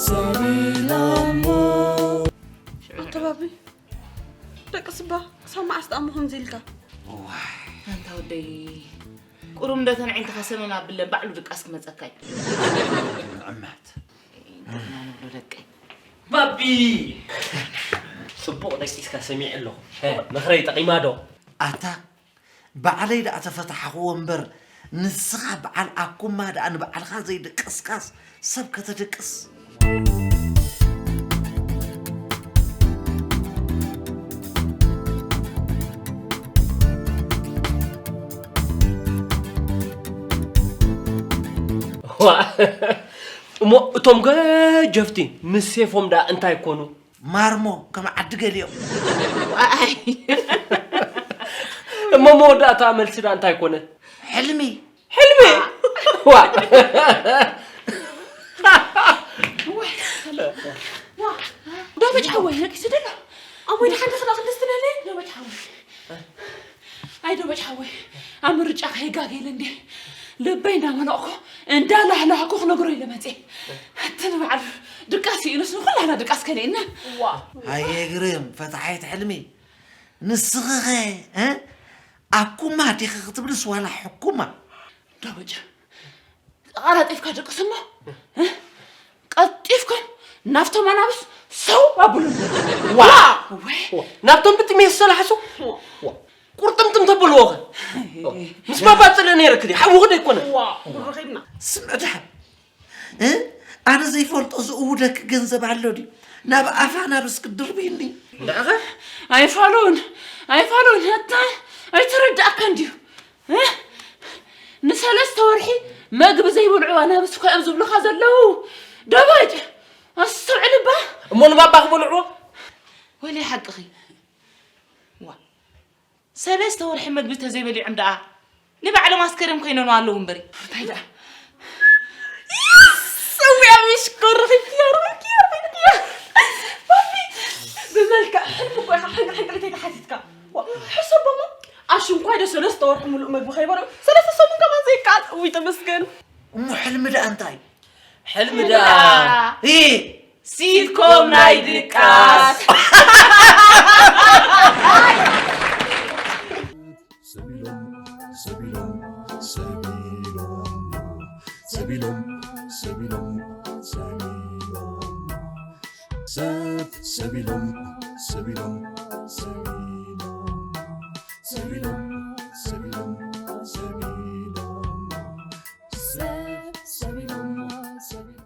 ሰቢሎሞ። ኣተባቢ፣ ደቂ ስባ፣ ክሳብ መዓስ ደኣ እሞ ከምዚ ኢልካ? ዋይ። ኣንታ ወደይ፣ ቁሩብ እንዶ ተንዒንትኻ ሰመም ኣብለን ባዕሉ ድቃስ ክመጸካ እዩ። ንዕመት። እንታይ ኢና ንብሎ ደቀይ? ባቢ! ጽቡቕ ደቂስካ ሰሚዐ ኣለኹ። ሀ፣ ምኽረይ ጠቒማ ዶ? ኣታ ባዕለይ ደኣ ተፈታሕኽዎ እምበር፣ ንስኻ በዓል ኣኩማ ደኣ ንባዕልኻ ዘይደቀስካስ ሰብ ከተደቅስ? ዋ፣ እሞ እቶም ገጀፍቲ ምስ ሴፎም ደኣ እንታይ ኮኑ? ማርሞ ከም ዓዲ ገሊኦም። ዋይ። እሞ መወዳእታ መልሲ ደኣ እንታይ ኮነ? ሕልሚ። ሕልሚ? ዋ። ዋ፣ ዶበጭ ሓወይ ነቂሱ ደሎ። ኣሞይ፣ ድሓን ዲኺ ደኣ ክንድስቲ ደለ? ዶበጭ ሓወይ። ኣይ ዶበጭ ሓወይ፣ ኣብ ምርጫ ከይጋገ ኢለ እንዴ ልበይ እንዳመለቕኩ እንዳላህላህኩ ክነግሮ ኢለ መፅየ። እቲ ንባዕሉ ድቃስ እዩ ኢሉስ ንኩላህና ድቃስ ከሊእና። ዋ። ኣየ ግርም ፈታሓይት ሕልሚ፣ ንስኺ ኸ፣ እ? ኣኩማ ዲኺ ክትብልስ ዋላ ሕኩማ? ዶበጭ፣ ቀላጢፍካ ደቅስ እሞ፣ እ? ቀልጢፍኩም ናብቶም ኣናብስ ሰው ኣብሉን። ዋ! ወይ! ናብቶም ብጥሜት ዝተላሕሱ ቁርጥምጥም ተበልዎ ኸ? ምስ ባባ ጽልእ ነይረክ ድዩ? ሓውኺ ዶ ኣይኮነን? ዋ! ብሩኺና። ስምዕ ደሓን። እ? ኣነ ዘይፈልጦ ዝእውደክ ገንዘብ ኣሎ ድዩ? ናብ ኣፋ ናብስ ክድርብይኒ። ደኣኸ? ኣይፋሉን፣ ኣይፋሉን፣ ኣታ ኣይተረዳእካን ድዩ? እ? ንሰለስተ ወርሒ መግቢ ዘይበልዑ ኣናብስ እኮ እዮም ዝብሉኻ ዘለዉ። ደበጭ፣ ኣስተውዕል እባ። እሞ ንባባ ክበልዕዎ? ወይለይ ሓቅኺ። ዋ። ሰለስተ ወርሒ መግቢ ተዘይበሊዖም ደኣ ንባዕሎም ኣስከሬም ኮይኖም ኣለዉ እምበሪ። እንታይ ደኣ? የስ! እዚኣ ምሽኮር ረኺብክያ፣ ረኺብክያ፣ ረኺብክያ። ባቢ፣ ብመልክዕ ሕልሚ እኮ ኢኻ ሕንቅልተይ ተሓቲትካ። ዋ፣ ሕሰቦሞ፣ ኣሽንኳይ ዶ ሰለስተ ወርሒ ሙሉእ መግቢ ከይበልዑ፣ ሰለስተ ሰሙን ከማን ዘይቃጥ። ውይ፣ ተመስገን። እሞ ሕልሚ ደኣ እንታይ? ሕልሚ ደኣ። እ። ሲትኮም ናይ ድቃስ። ሰቢሎም፣ ሰቢሎም፣ ሰቢሎም፣ ሰቢሎም፣ ሰቢሎም፣ ሰቢሎም፣ ሰብ፣ ሰቢሎም፣ ሰቢሎም፣ ሰቢሎም፣ ሰቢሎም፣